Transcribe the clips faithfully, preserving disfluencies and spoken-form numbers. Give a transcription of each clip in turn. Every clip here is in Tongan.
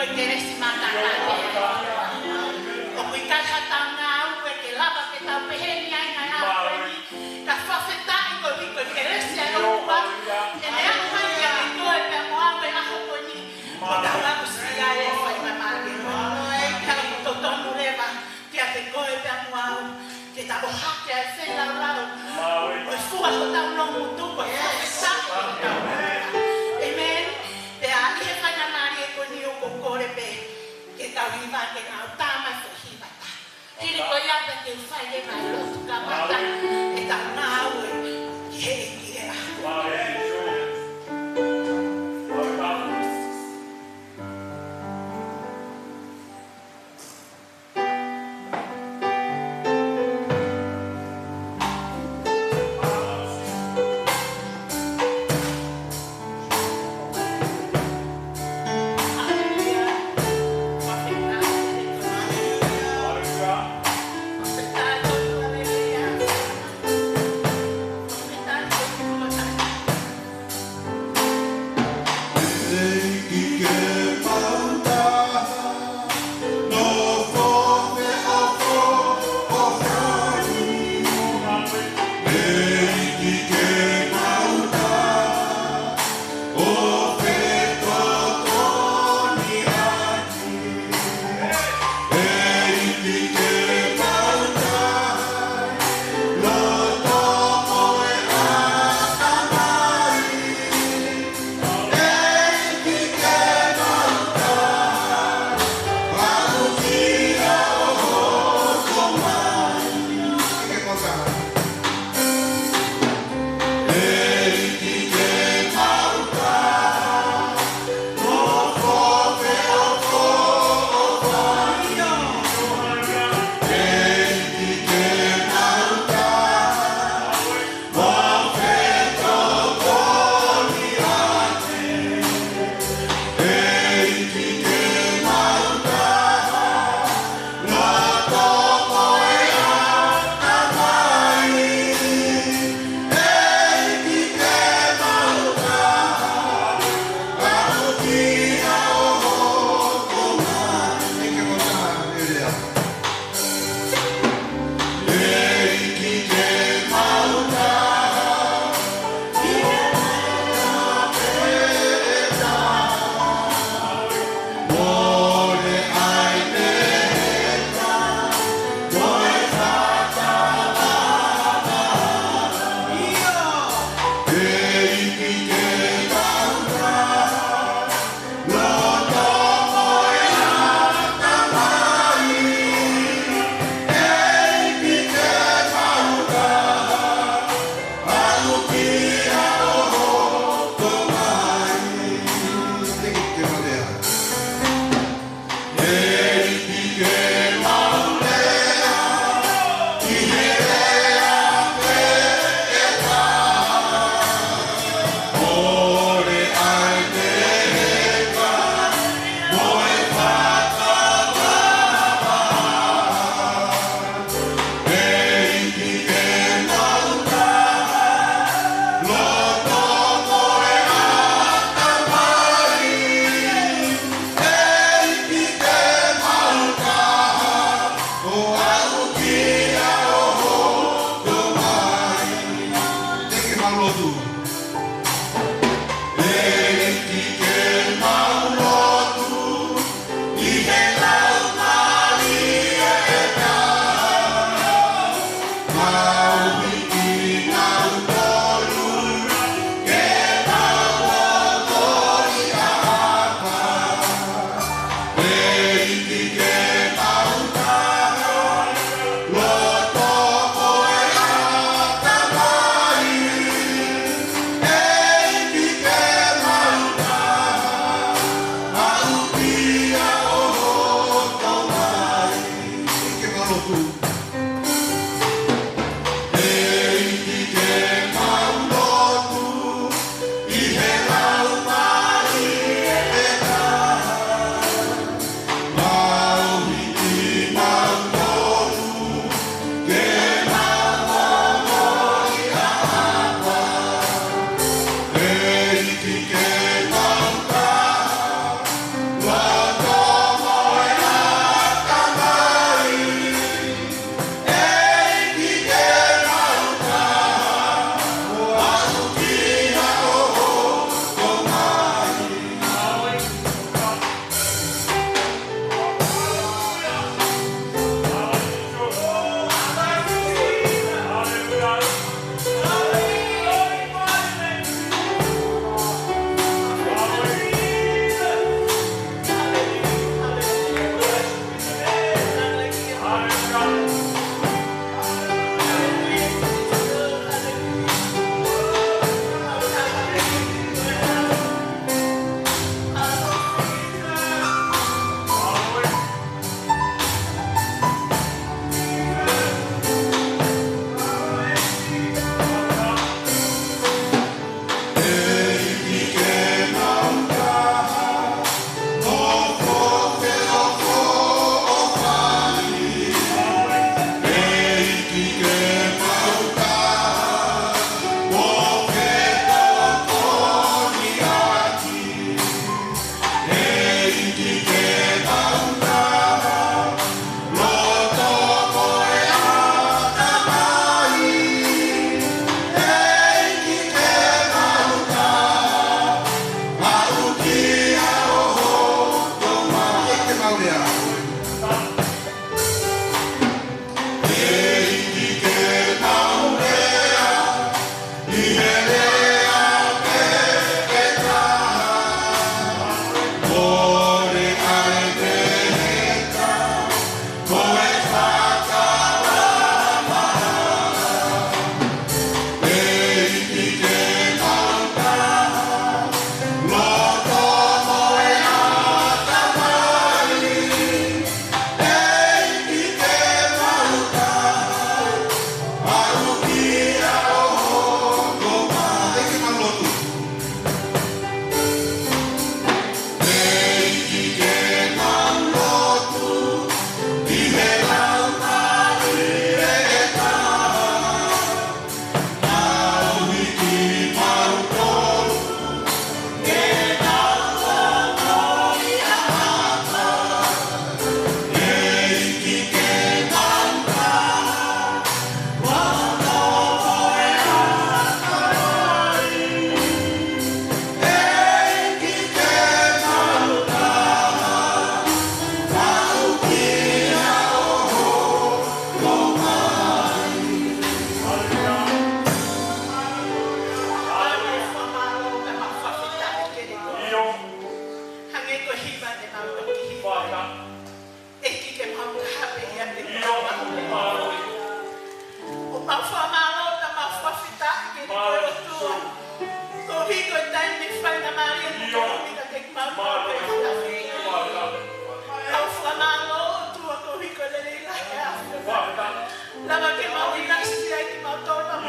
Kelesi mātaʻu. ʻOku ʻikai ha taha ʻoku lava ke tau pehē ni ai ngaahi ʻaho ni. Ka fakafetaʻi ko e kelesi ʻa e ʻOtua. ʻEne aʻu mai kiate koe pea mo au he ʻaho ko eni. Ko tau aʻusia e faingamālie ko eni. Ka ʻoku totonu leva kiate koe pea mo au ke tau ʻohake ʻa e feilaulau ʻo e fua hotau loungutu, ko e fakafetaʻi hotau ʻOtua. ʻĒmeni. Pea ʻi he faingamālie ko eni ʻoku ou kole pē ke tau hiva ke nau tā mai foʻi hiva taha. Hili ko ia pea ke fai e ngaahi lotu kamata ʻetau ngāue ki he ʻEiki ē.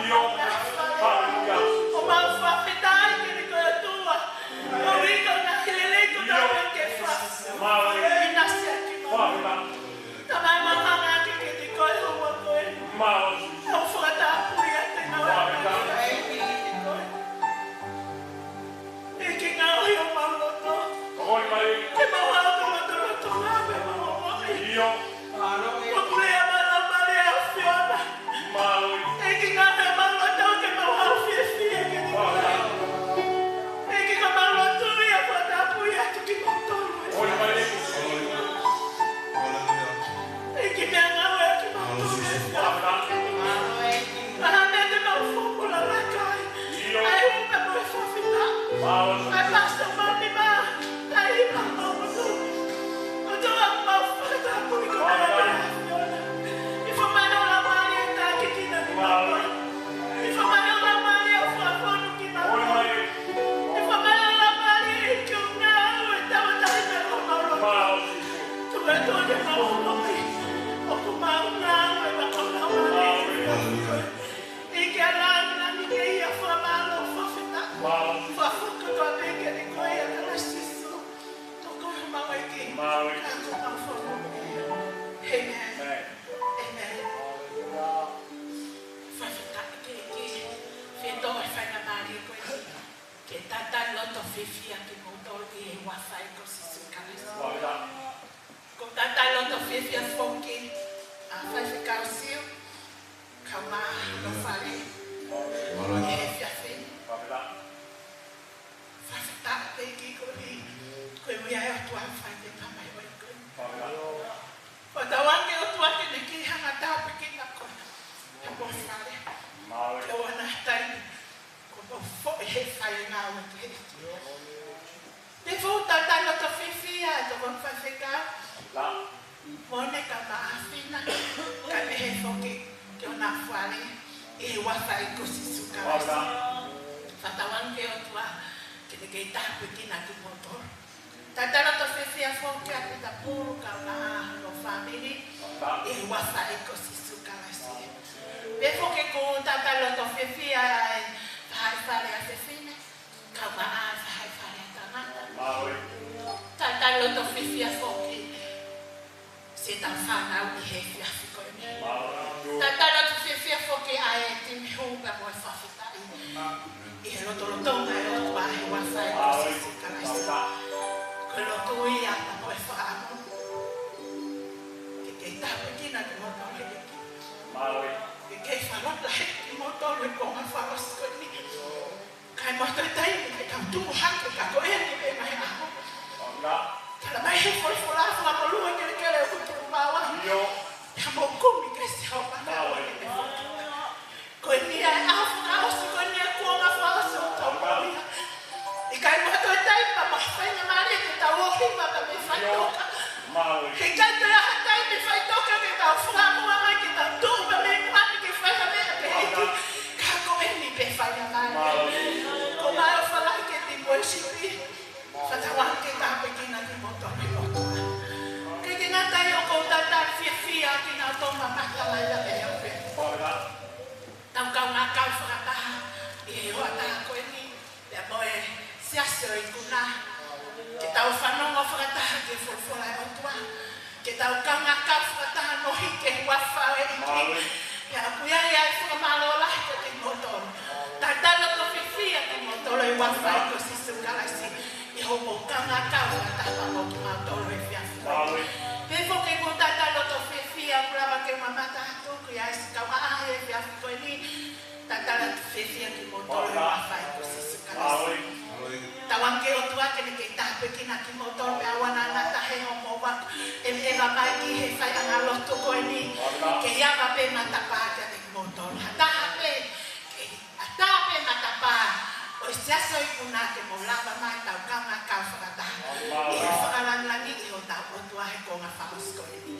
ʻIo. Haleluia. ʻOku mau fakafetaʻi kiate koe ʻOtua. Koeʻuhi ko e ngaahi lelei kotoa pē ʻoku ke fai. Mālō. ʻInasi ʻa kimautolu. Tamai, mau hanga hake kiate koe he ʻaho ko eni. Mālō. ʻOku fakatapui atu ʻa e ngāue ʻa e ʻEiki kiate koe. ʻEiki, ngaohi homau loto. Ke mau haʻu ʻo lotolotonga pea mau ongoʻi. ʻIo. Ko e pule ʻa e Laumālie ʻa e ʻAfiona. Mālō. ʻEiki, ngaohi homau loto ke mau haʻu ʻo fiefia kiate koe. ʻEiki, ko ʻemau lotu ia ʻoku fakatapui atu kimautolu. ʻEiki, meʻangāue ʻa kimautolu. Mālō. Mahalo te mau fopula lakai. ʻIo. ʻA e ʻuhinga mo e fakafetaʻi. Mālō. ʻA e pastor mami ma. ʻA e ʻi mau mau motu. ʻOtua, mau fakatapui koe. Mālō. ʻIo, fai mai ho Laumālie ʻo tākiekina kimautolu. Mālō. ʻIo, fai mai ho Laumālie ʻo fakafonu kimautolu. Mālō. ʻIo, fai mai ho Laumālie ke ngāue tauʻatāina ʻi homau loto. Mālō. Tuku atu ke mau ongoʻi ʻoku mau ngāue ʻi ho Laumālie. Mālō. ʻEiki, ʻa e langilangi ke ʻi ai ʻa e fakamālō, fakafetaʻi. Mālō. Fakafokifā pē kiate koe ʻia Kalaisi Sīsū. Ko koe homau ʻEiki. Mālō. Ka ko homau Fakamoʻui. ʻĒmeni. ʻĒmeni. ʻĒmeni. Haleluia. Fakafetaʻi ki he ʻEiki. Fie toʻo e faingamālie ko eni ke talitali loto fiefia kimoutolu ʻi he huafa ʻo Sīsū Kalaisi. Mālō. ʻOku ou talitali foki ʻa Faifekau Siu, kae ʻumaʻā hono fale, ʻi he efiafi ni. Fakafetaʻi ki he ʻEiki koeʻuhi ko e ʻOtua fai ke tamai ʻo e ʻEiki. Fakatauange ʻOtua ke ne kei hanga ʻo tāpuekina koe, pea mo e fale. Ke ʻoua naʻa taimi ko e foʻi he fai ngāue ki he ʻEiki. Pea ʻoku ou talitali loto fiefia ʻa e tokoni faifekau. Mo ne ka maʻafina, kae pehē foki ki hona fale, ʻi he huafa ʻo Sīsū Kalaisi. Fakatauange ʻOtua ke ne kei tāpuekina kimoutolu. Talitali loto fiefia foki ʻa Pita Pulu kae ʻumaʻā hono fāmili, ʻi he huafa ʻo Sīsū Kalaisi. Pea foki ʻoku ou talitali loto fiefia ʻa e faʻahi fale ʻa e fefine, kae ʻumaʻā e faʻahi fale ʻa e tangata. Mālō. Talitali loto fiefia foki siʻetau fānau ʻi he efiafi ko eni. Mālō. Talitali loto fiefia foki ʻa e timi hū pea mo e fakafetaʻi ʻi he lotolotonga ʻo e ʻOtua ʻi he huafa ʻo Sīsū Kalaisi. Ko e lotu ia pea mo e fakaʻamu ke kei tāpuekina kimoutolu ʻe he ʻEiki. Mālō. Ke kei fakalotolahi kimoutolu he konga fakaʻosi ko eni. Kae ʻumaʻā e taimi ke tau tuʻu hake ka ko eni pē mai ʻaho. Tala mai he folofola Fakamoʻui kelekele ʻoku tolu maua. ʻIo. Pea mou kumi ke siʻi haʻo maka ʻo eni pē foki. Ko eni ʻa e ʻaho fakaʻosi, ko eni ʻa e kuonga fakaʻosi ʻoku tau maʻu ia. ʻIkai mo ha toe taimi pea mo ha faingamālie ke tau ō hifo pea mei faʻitoka. Mālō. He ʻikai toe ʻi ai ha taimi faʻitoka ke tau fakamuʻa mai ke tau tuʻu pea mei muʻa ni ke fai ha meʻa ki he ʻEiki. Ka ko eni pē faingamālie. Mālō. Ko ʻemau ʻofa lahi ki he timi ʻo e sipi. Fakatauange ke tāpuekina kimoutolu ʻe he ʻOtua. ʻIkai ke ngata ai, ʻoku ou talitali fiefia kinautolu ʻoku mamata mai ʻa e ʻaho pē. Tau kaungā kau fakataha ʻi he hoʻatā ko eni, pea mo e siasi ʻo e ikuna. Ke tau fanongo fakataha ki he folofola ʻa e ʻOtua. Ke tau kaungā kau fakataha mo hiki he huafa ʻo e ʻEiki. Pea ʻoku ʻi ai ʻa e fakamālō lahi kiate kimoutolu. Talitali loto fiefia kimoutolu ʻi he huafa ʻo Sīsū Kalaisi. ʻI hoʻomou kaungā kau fakataha mo kimautolu he efiafi. Pea foki ʻoku ou talitali loto fiefia ʻoku lava ke u mamata atu ki ai siʻi kau ʻaʻahi he efiafi ko eni. Talitali loto fiefia kimoutolu ʻi he huafa ʻo Sīsū Kalaisi. Tauange ʻOtua ke ne kei tāpuekina kimoutolu pea ʻoua naʻa ngata he hoʻomou ʻeveʻeva mai ki he faiʻanga lotu ko eni. Kei ava pē matapā kiate kimoutolu. Ha taha pē, kei ʻatā pē matapā ʻo e siasi ʻo e ikuna ke mou lava mai tau kaungā kau fakataha ʻi he fakalāngilangiʻi hotau ʻOtua he konga fakaʻosi ko eni.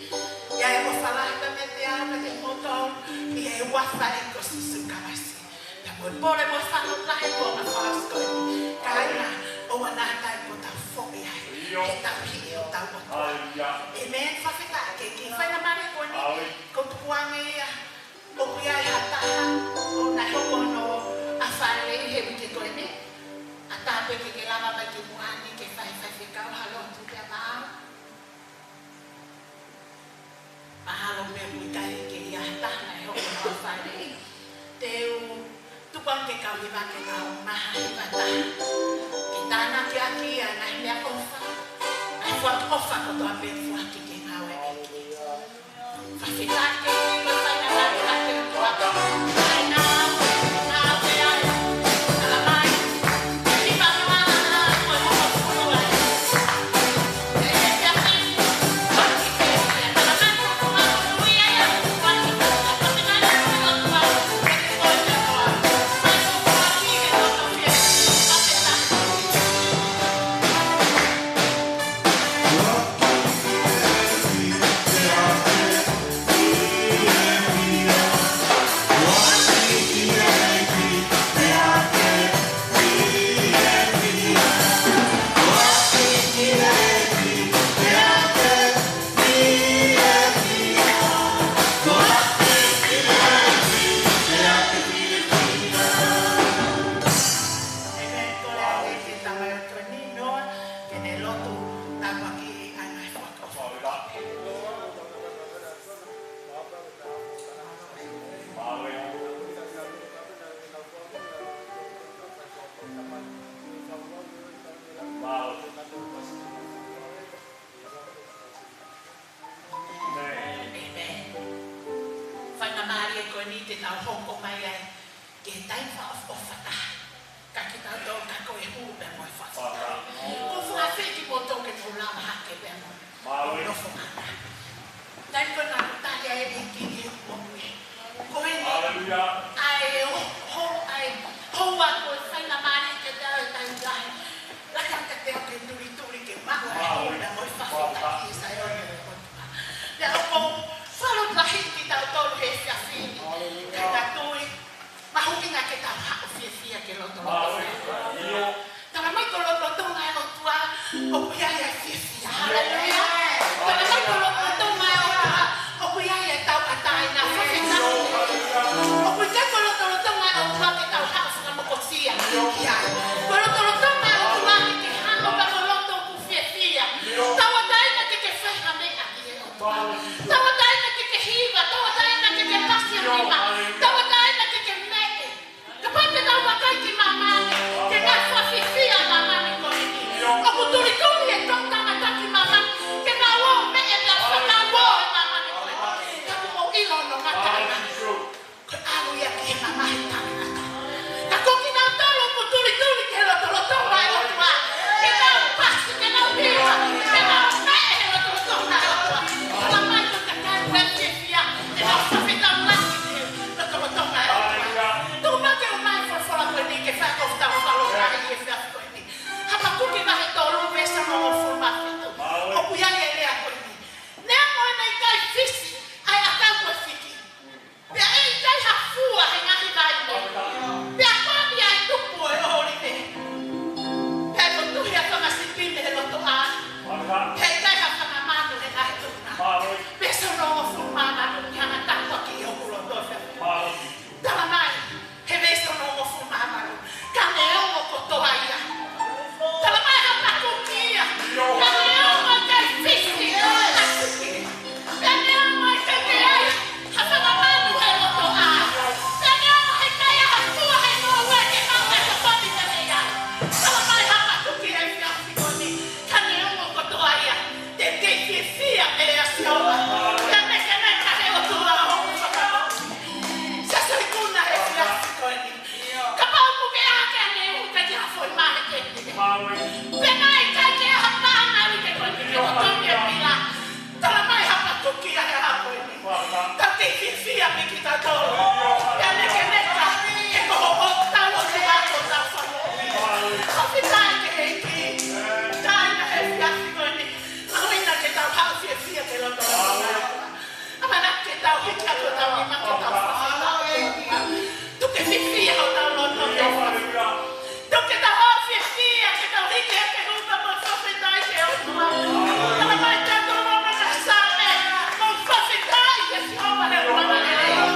ʻI ai e ʻofa lahi pea mo e meʻa pē ʻa kimoutolu ʻi he huafa ʻo Sīsū Kalaisi. Pea mo e pole mo e fakalotolahi he konga fakaʻosi ko eni. Kāinga, ʻoua naʻa taimi ʻo tau foʻi ai. Ke tau hiʻi hotau ʻOtua. ʻĒmeni. Fakafetaʻi ki he faingamālie ko eni. ʻOku ou tukuange ia. ʻOku ʻi ai ha taha ʻoku nau Ko hono ʻaho Falaite he uike ko eni, ʻatā pē ke ke lava mai ki muʻa ni ke fai faifekau ha lotu pea maau. Mahalo meʻa ʻoku ʻikai ke ʻi ai ha taha naʻe hoko hono ʻaho Falaite. Te u tuku ange ke kau hiva ke kau maha hiva taha. Ke tānaki ʻaki ʻa e ngaahi meʻaʻofa, ʻa e foaki ʻofa kotoa pē ʻoku foaki ki he ngāue ʻa e ʻEiki. Fakafetaʻi ki he ʻEiki, ko e faingamālie ʻa e ʻOtua. Faingamālie, faingamālie, faingamālie. ʻĒmeni. Faingamālie ko eni te tau hoko mai ai ki he taimi fakaʻofoʻofa taha. Ka kitautolu ka ko e hū pea mo e fakafetaʻi. Ko e fakafetaʻi kimoutolu ke mou lava hake pea mo e nofo mai. Taimi ko ē naʻa ku tali ai e ʻEiki ki he ʻOtua. Ko eni. Haleluia. ʻA e ho-, ho-, ʻa e houa ko e faingamālie ke tau e taimi lahi. Laka ka te au ke tulituli ke maʻu ʻa e hū pea mo e fakafetaʻi ʻi Saione ʻo e ʻOtua. Pea ʻoku ou fakalotolahiʻi kitautolu he efiafi ni. Haleluia. Kāinga tui, mahuʻinga ke tau haʻu fiefia ki he lotolotonga. Haleluia. Tala mai ko e lotolotonga ʻo e ʻOtua, ʻoku ʻi ai ʻa e fiefia. Haleluia. Tala mai ko e lotolotonga ʻo e ʻOtua, ʻoku ʻi ai ʻa e tauʻatāina, fakafetaʻi. ʻOku ʻikai ko e lotolotonga ʻo e ʻOtua ke tau haʻu fakamokosia ki ai. Ko e lotolotonga ʻo e ʻOtua ke ke hanga ʻo ka ko e loto ʻoku fiefia. Tauʻatāina ke ke fai ha meʻa ki he ʻOtua. Tauʻatāina ke ke hiva, tauʻatāina ke ke tasi ʻa e nima, tauʻatāina ke ke meʻe. Kapau te tau vakai ki māmani, ki he ngaahi fakafiefia ʻa māmani ko eni. ʻOku tulituli e toʻutangata ki māmani, ke nau ō ʻo meʻe pea fakauō e māmani ko eni. Ka ʻoku mou ʻilo hono ngataʻanga. Ko e ʻalu ia ki he mamahi taʻengata. Ka ko kinautolu ʻoku tulituli ki he lotolotonga ʻo e ʻOtua, ke nau pasi, ke nau hiva, ke nau meʻe he lotolotonga ʻo e ʻOtua. Tala mai ko e kakai ʻoku fiefia, ke nau fakafetaulaki ki he lotolotonga ʻo e ʻOtua. Tuku muʻa ke ʻomai e folofola ko eni ke fai ʻaki ʻetau fakalotolahiʻi he efiafi ko eni. Hapakuki vahe tolu veesi hongofulu mā fitu. ʻOku ʻi ai e lea ko eni. Neongo ʻene ʻikai fisi ʻa e ʻakau ko e fiki, pea ʻe ʻikai ha fua he ngaahi vai ni, pea kovi ʻa e tupu ʻo e ʻōlive, pea ʻe motuhi ʻa e fanga sipi mei he lotoʻā, pea ʻikai ha fanga manu he ngaahi tuʻunga. Veesi hongofulu mā valu, ʻi he anga tāpuaki ʻi hoku loto. Tala mai he veesi hongofulu mā valu, ka neongo kotoa ia. Tala mai Hapakuki ia, ka neongo ʻikai fisi ʻa e fiki, pea neongo ʻikai ke ʻi ai ha fanga manu he lotoʻā, pea neongo he ʻikai ha fua he ngoue ke maʻu e kotoa pē ke mei ai. Tala mai Hapakuki he efiafi ko eni, ka neongo kotoa ia, te u kei fiefia pē ʻia Sihova, pea meʻa ke meʻa he ʻOtua ʻo hoku fakamoʻui. Siasi ikuna he efiafi ko eni. Kapau ʻoku ke ʻā ke ʻaneuhu ka ʻi ai ha foʻi mahe ke te. Pea naʻe ʻikai ke ʻi ai ha paʻanga ʻi he uike ko eni ke totongi e pila. Tala mai Hapakuki ia he ʻaho ko eni. Tau kei fiefia pē kitautolu. Pea meʻa ke meʻa he ko hotau ʻOtua ko hotau fakamoʻui. Fakafetaʻi ki he ʻEiki. Kāinga he efiafi ko eni. Mahuʻinga ke tau haʻu fiefia ki he lotolotonga. ʻAmanaki ke tau hiki atu hotau nima ke tau fakafetaʻi. Tuku ke fiefia hotau loto ke fakafetaʻi. Tuku ke tau haʻu fiefia ke tau hiki hake hū pea mo fakafetaʻi ki he ʻOtua. Tala mai ʻe he tohi ʻa e Saame, mo fakafetaʻi kia Sihova he ʻuluaki lelei.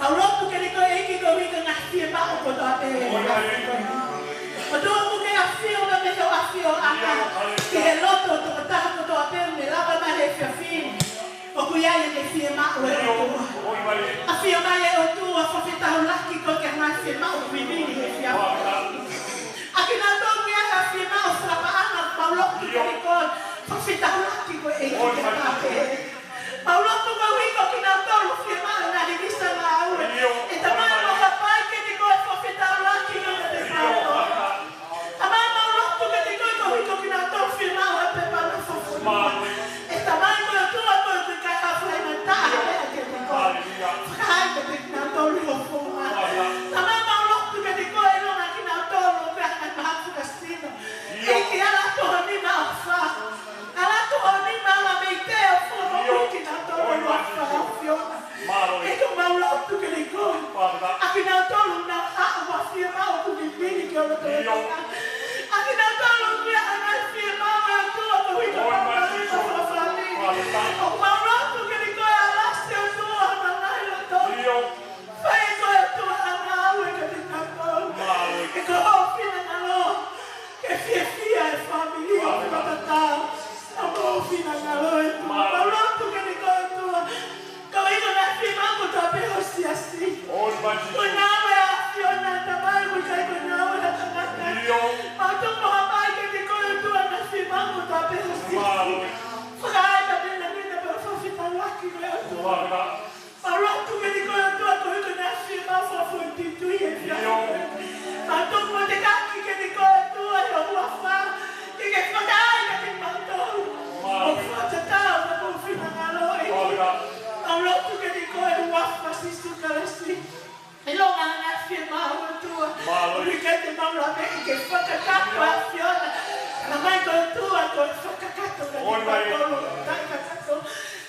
Mau lotu ke ne koe ʻEiki koeʻuhi ko e ngaahi fiemaʻu kotoa pē. ʻOtua ʻoku ke ʻafio mai mei hoʻo ʻafioʻanga ki he loto ʻo e tokotaha kotoa pē ʻoku ne lava mai he efiafi ni. ʻOku ʻi ai ʻene fiemaʻu ʻe ʻOtua. ʻAfio mai ʻe ʻOtua, fakafetaulaki koe ki he ngaahi fiemaʻu ʻoku ʻi heni he efiafi ni. ʻA kinautolu ʻoku ʻi ai ha fiemaʻu fakapaʻanga, mau lotu ke ne koe, fakafetaulaki koe ʻEiki ke ne pāpē. Mau lotu koeʻuhi ko kinautolu fiemaʻu ʻa e ngaahi visa ngāue. ʻE Tamai, mau hapai kiate koe, fakafetaulaki koe kiate kinautolu. Tamai, mau lotu kiate koe koeʻuhi ko kinautolu fiemaʻu ʻa e pepa nofo fonua. ʻE Tamai, ko e ʻOtua koe ʻoku ʻikai ha faingataʻa ʻa e meʻa kiate koe. Fakahā kiate kinautolu ho founga. Tamai, mau lotu kiate koe ʻilonga kinautolu ʻoku ʻi ai ha ngaahi mahaki fakasino. ʻEiki, ala atu ho nima ʻofa. Ala atu ho nima ʻo e meʻa te u fakamoʻui kinautolu ʻi he ʻAfiona. ʻEiki, mau lotu ke ne koe. ʻA kinautolu ʻoku nau haʻu mo ha fiemaʻu ʻoku vivili ki ho lotolotonga. ʻA kinautolu ʻoku ʻi ai ha ngaahi fiemaʻu ʻe ʻOtua koeʻuhi ko e pāpālangi ʻo e fāmili. ʻOku mau lotu ke ne koe, ala atu ʻOtua ʻa e ngaahi loto. Fai ʻe koe ʻOtua ha ngāue kiate kinautolu. He ko hoʻo finangalo ke fiefia e fāmili ʻo e fakatatau. Ka ko hoʻo finangalo ʻOtua. Mau lotu ke ne koe ʻOtua. Koeʻuhi ko e ngaahi fiemaʻu kotoa pē ho siasi. Ko e ngāue ʻa e ʻAfiona Tamai, ʻoku ʻikai ko e ngāue ʻa e tangata. Mau tuku mo hapai kiate koe ʻOtua e ngaahi fiemaʻu kotoa pē ho siasi. Fakahā ʻa e meʻa ni, pea fakafetaulaki koe ʻOtua. Mau lotu kiate koe ʻOtua koeʻuhi ko e ngaahi fiemaʻu fakafoʻituitui he efiafi ni. Mau tuku mo takaki kiate koe ʻOtua ʻi ho huafa. Ke ke fakahā kiate kimautolu ʻoku fakatatau mo ho finangalo ʻEiki. Mau lotu kiate koe ʻi he huafa ʻo Sīsū Kalaisi. ʻIlonga ha ngaahi fiemaʻu ʻOtua. ʻOku ʻikai te mau lave ke fakakakato ʻa e ʻAfiona. Ka mai ko e ʻOtua ko e fakakakato kiate kimautolu ʻoku taʻekakato.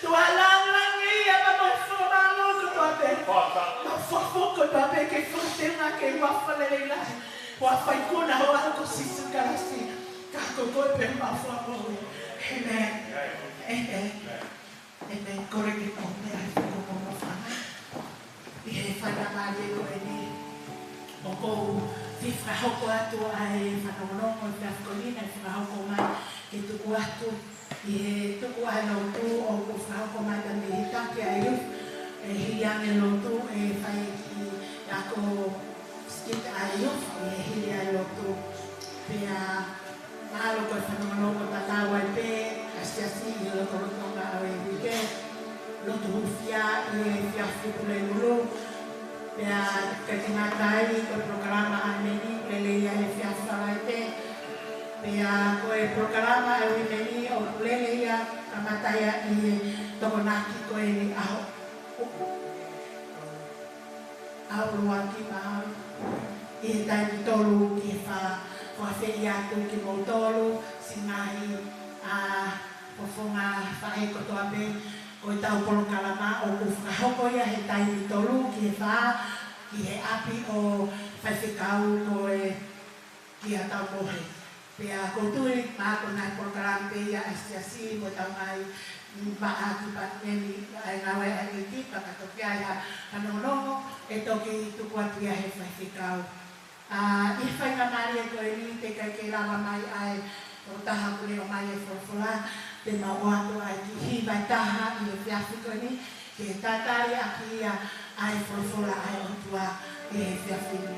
Tuʻa lāngilangiʻia pea mo e fakamālō kotoa pē. Mau fakafou kotoa pē ke fakateunga ki he huafa lelei lahi, huafa ikuna ho ʻAlo ko Sīsū Kalaisi. Ka ko koe pē homau Fakamoʻui. He ʻĒmeni. ʻĒmeni. ʻĒmeni. Kole ke u pehē atu ʻa e fakamālō ʻi he faingamālie ko eni ʻoku ou fie fakahoko atu ʻa e fanongonongo ʻi he efiafi ko eni, naʻe fakahoko mai ke tuku atu ʻi he tuku ʻa e lotu ʻoku fakahoko mai mei he taki ʻa e youth, ʻe hili ange lotu ʻe fai ki he ako skit ʻa e youth, ʻe hili ʻa e lotu. Pea mahalo ko e fanongonongo tatau ai pē ʻa e siasi ʻi he lotolotonga ʻo e uike, lotu hūfia ʻi he efiafi Pulelulu. Pea ʻikai ke ngata ai, ko e polokalama ʻa ʻeni ʻoku lele ia he efiafi Falaite. Pea ko e polokalama ʻa e uike ni ʻoku lele ia, kamata ia ʻi he Tokonaki ko eni ʻaho ʻuluaki mahalo, ʻi he taimi tolu ki he fā, ʻo fakafeʻiloaki atu kimoutolu siʻi ngaahi fofonga faʻē kotoa pē. Ko ʻetau polokalama ʻoku fakahoko ia he taimi tolu ki he fā, ki he ʻapi ʻo e faifekau ko e Kia Taumohe. Pea ʻoku ou tui mahalo ko e ngaahi polokalama pē ia ʻa e siasi mo ʻetau ngaahi, mm, paʻa ki pa neni ʻa e ngāue ʻa e ʻEiki, pea ka toki ʻi ai ha fanongonongo ʻe toki tuku atu ia he faifekau. ʻA, ʻi he faingamālie ko eni, teʻeki ai ke lava mai ʻa e tokotaha ʻoku ne ʻomai e folofola, te mau ʻoatu ʻa e kiʻi hiva ʻe taha ʻi he efiafi ko eni, ke tatali ʻaki ia ʻa e folofola ʻa e ʻOtua ʻi he efiafi ni.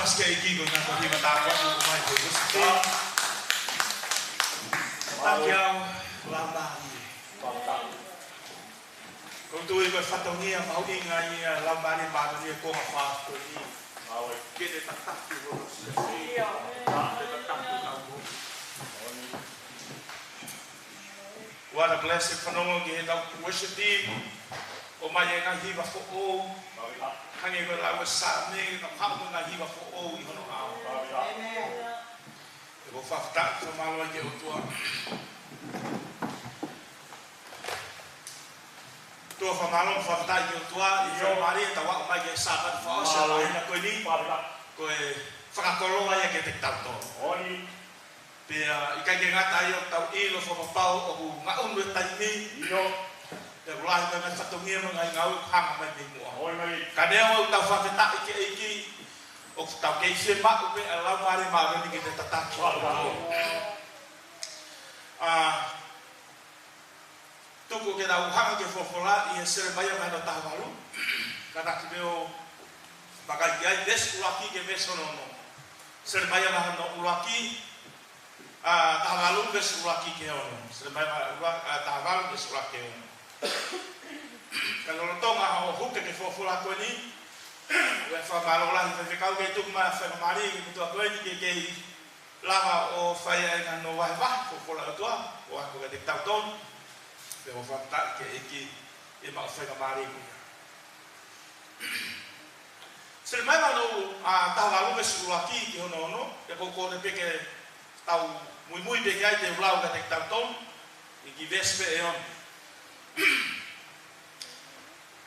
Ke ʻEiki ko e ngaahi hiva tāpuaki ʻoku ʻomai ʻe he worship team. Taki au, Laumālie. ʻOku ou tui ko e fatongia mahuʻinga ia ʻa e Laumālie Māʻoniʻoni ʻi he konga fā ko eni. Ke ne tataki hono siasi. Ke ne tataki ʻetau moʻui. What a blessing, fanongo ki heʻetau worship team. ʻOmai e ngaahi hiva foʻou. Hangē ko e lau ʻa e Saame, ʻoku haʻu mo e ngaahi hiva foʻou ʻi hono ʻao. Amen. ʻOku ou fakafetaʻi, fakamālō ki he ʻOtua. ʻOtua, fakamālō, fakafetaʻi ki he ʻOtua, ʻi he faingamālie ʻetau aʻu mai ki he Sāpate fakaʻosi ʻo e māhina ko eni. Ko e fakakoloa ia kiate kitautolu. Pea ʻikai ke ngata ai, ʻoku tau ʻilo fakapapau ʻoku ngaʻunu e taimi. Pea ʻoku lahi e ngaahi fatongia mo e ngaahi ngāue ʻoku hanga mai mei muʻa. Ka neongo ʻetau fakafetaʻi ki he ʻEiki, ʻoku tau kei fiemaʻu pē ʻa e Laumālie Māʻoniʻoni ke ne tataki. ʻA, tuku ke tau hanga ki he folofola ʻi he Selemaia vahe hono taha valu. Kātaki pē ʻo vakai ki ai, veesi ʻuluaki ki he veesi hono ono. Selemaia vahe hono ʻuluaki, ʻa, taha valu, veesi ʻuluaki ki he ono. Selemaia vahe ʻulua-, ʻa, taha valu, veesi ʻuluaki ki he ono. Ka lolotonga hoʻo huke ki he folofola ko eni, ʻoku ou fakamālō lahi ki he faifekau ke tuku mai ʻa e faingamālie ki he motuʻa ko eni ke kei lava ʻo fai ai ʻa hono vahevahe folofola ʻa e ʻOtua, ʻo ako kiate kitautolu, pea ʻoku ou fakafetaʻi ki he ʻEiki ʻi he maʻu faingamālie ko ia. Selemaia vahe hono, ʻa, taha valu veesi ʻuluaki ki hono ono, pea ʻoku ou kole pē ke tau muimui pē ki ai, te u lau kiate kitautolu, ʻi he kiʻi veesi pē ʻe ono.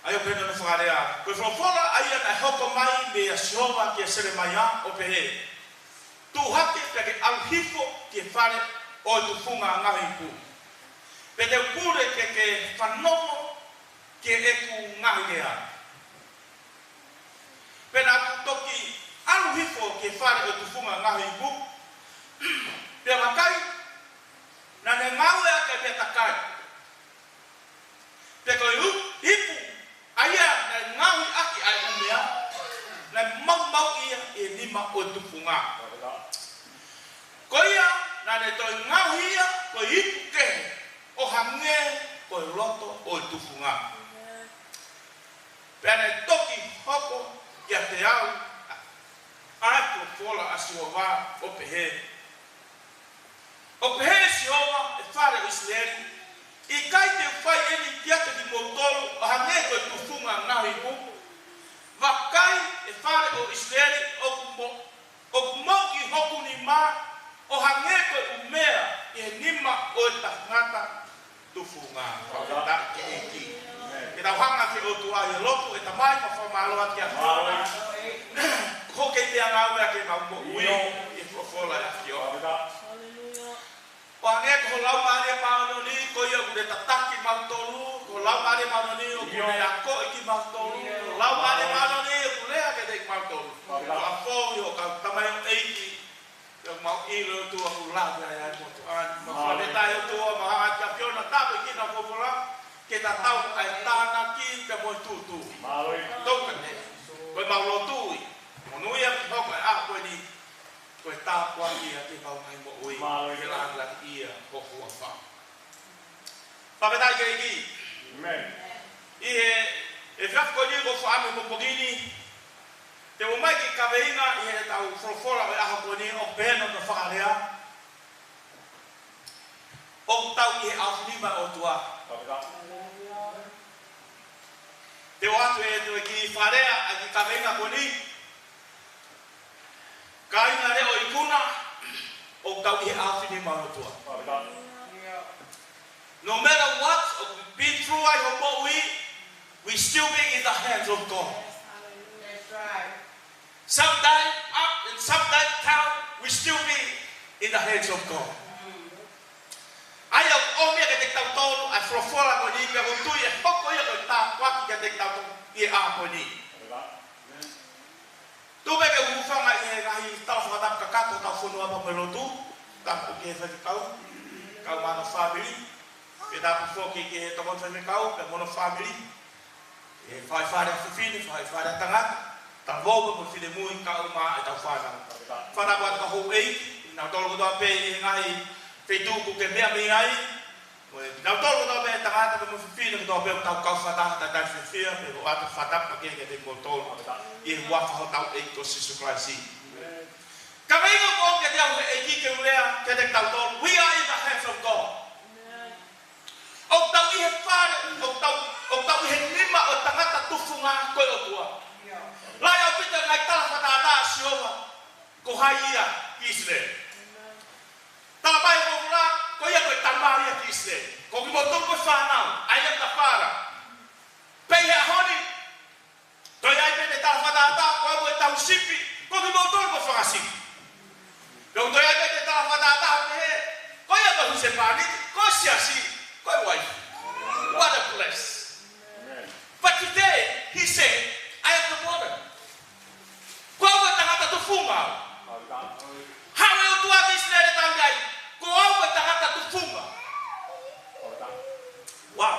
ʻA ia ʻoku pehē hono fakalea: Ko e folofola ʻa ia naʻe hoko mai meia Sihova kia Selemaia ʻo pehē: Tuʻu hake pea ke ʻalu hifo ki he fale ʻo e tufunga ngaohi ipu. Pea te u pule ke ke fanongo ki heʻeku ngaahi lea. Pea naʻa ku toki ʻalu hifo ki he fale ʻo e tufunga ngaohi ipu. Pea vakai, naʻa ne ngāueʻaki ʻa e meʻa takai. Pea ko e u-, ipu ʻa ia naʻe ngaohi ʻaki ʻa e ʻumea, naʻe maumauʻi ia ʻi he nima ʻo e tufunga. Ko ia naʻa ne toe ngaohi ia ko e ipu kehe, ʻo hangē ko e loto ʻo e tufunga. Pea naʻe toki hoko kiate au ʻa e folofola ʻa Sihova ʻo pehē: ʻOku pehē ʻe Sihova, ʻE fale ʻo ʻIsileli, ʻikai te u fai eni kiate kimoutolu ʻo hangē ko e tufunga ngaohi ipu? Vakai, ʻe fale ʻo ʻIsileli, ʻoku mo-, ʻoku mou ʻi hoku nima, ʻo hangē ko e ʻumea ʻi he nima ʻo e tangata tufunga. Fakafetaʻi ki he ʻEiki. Ke tau hanga ki he ʻOtua ʻi he lotu. ʻE Tamai, mau fakamālō atu ki he ʻAfiona. Ko hoʻo kei meʻangāueʻaki ʻemau moʻui ʻi he folofola ʻa e ʻAfiona. ʻO hangē ko ho Laumālie Māʻoniʻoni, ko ia ʻoku ne tataki kimautolu, ko ho Laumālie Māʻoniʻoni ʻoku ne akoʻi kimautolu, ko ho Laumālie Māʻoniʻoni ʻoku lea kiate kimautolu. Ko e foʻi ʻo e kau tamaioʻeiki, ʻoku mau ʻilo ʻOtua ʻoku lave ai ʻa e motuʻa ni. Mau fakafetaʻi ʻOtua, mau hanga ki he ʻAfiona tāpuekina hoʻo folofola, ke tatau ai ʻa e tānaki pea mo e tūtū. Tokua pē, ko ʻemau lotu ia, monūʻia ke hoko e ʻaho ko eni ko e tāpuaki ia ki heʻemau ngaahi moʻui. Mālō. Ke lāngilangiʻia ho huafa. Fakafetaʻi ki he ʻEiki. Amen. ʻI he, ʻi he efiafi ko eni ʻoku ou faʻa mei he pongipongi ni, te u ʻomai e kiʻi kaveinga ʻi heʻetau folofola ʻo e ʻaho ko eni, ʻoku pehē hono fakalea: ʻOku tau ʻi he ʻaofinima ʻo e ʻOtua. Fakafetaʻi. Te u ʻoatu ʻe he ʻEiki fakalea ʻa e kiʻi kaveinga ko eni. Kāinga leʻo ikuna, ʻoku tau ʻi he ʻaofinima ʻo e ʻOtua. No matter what, ʻoku been through ai hoʻo moʻui, we still be in the hands of God. That's right. Sometime up and sometime down, we still be in the hands of God. ʻA ia ʻoku ʻomi ia kiate kitautolu ʻa e folofola ko eni, pea ʻoku ou tui ʻe hoko ia ko e tāpuaki kiate kitautolu ʻi he ʻaho ko eni. Tuku pē ke u hūfanga ʻi he ngaahi tala fakatapu kakato ʻo hotau fonua pea mo e lotu, tapu ki he faifekau, kau mo hono fāmili, pea tapu foki ki he tokoni faifekau, pea mo hono fāmili, ʻi he faifale fefine, faifale tangata, Talavou mo e finemui kae ʻumaʻā ʻetau fānau. Fānau atu ka houʻeiki, kinautolu kotoa pē ʻi he ngaahi feituʻu ʻoku ke meʻa mei ai. Mo kinautolu kotoa pē tangata mo e fefine kotoa pē ʻoku tau kau fakataha, tau fiefia pē ʻo ʻoatu e fakatapu makehe kiate kimoutolu. ʻI he huafa hotau ʻEiki ko Sīsū Kalaisi. Ka mei ko kiate au he ʻEiki ke u lea kiate kitautolu. We are in the hands of God. ʻOku tau ʻi he fale, ʻoku tau, ʻoku tau ʻi he nima ʻo e tangata tufunga ko e ʻOtua. Lahi ʻaupito e ngaahi tala fakatātā ʻa Sihova, ko hai ia ki ʻIsileli. Tala mai ʻe he folofola, ko ia ko e tamai ia ki ʻIsileli. Ko kimoutolu ko e fānau, I am the father. Pea ʻi he ʻaho ni, toe ʻi ai pē ʻene tala fakatātā, ko au ko e tauhi sipi, ko kimoutolu ko e fanga sipi. Pea toe ʻi ai pē ʻene tala fakatātā, ʻo pehē, ko ia ko e husepāniti, ko e siasi, ko e uaifi. What a bless. But today, he said, I am the father. Ko au ko e tangata tufunga. Haʻu e ʻOtua ki ʻIsileli ʻo tala mai, ko au ko e tangata tufunga. Wow.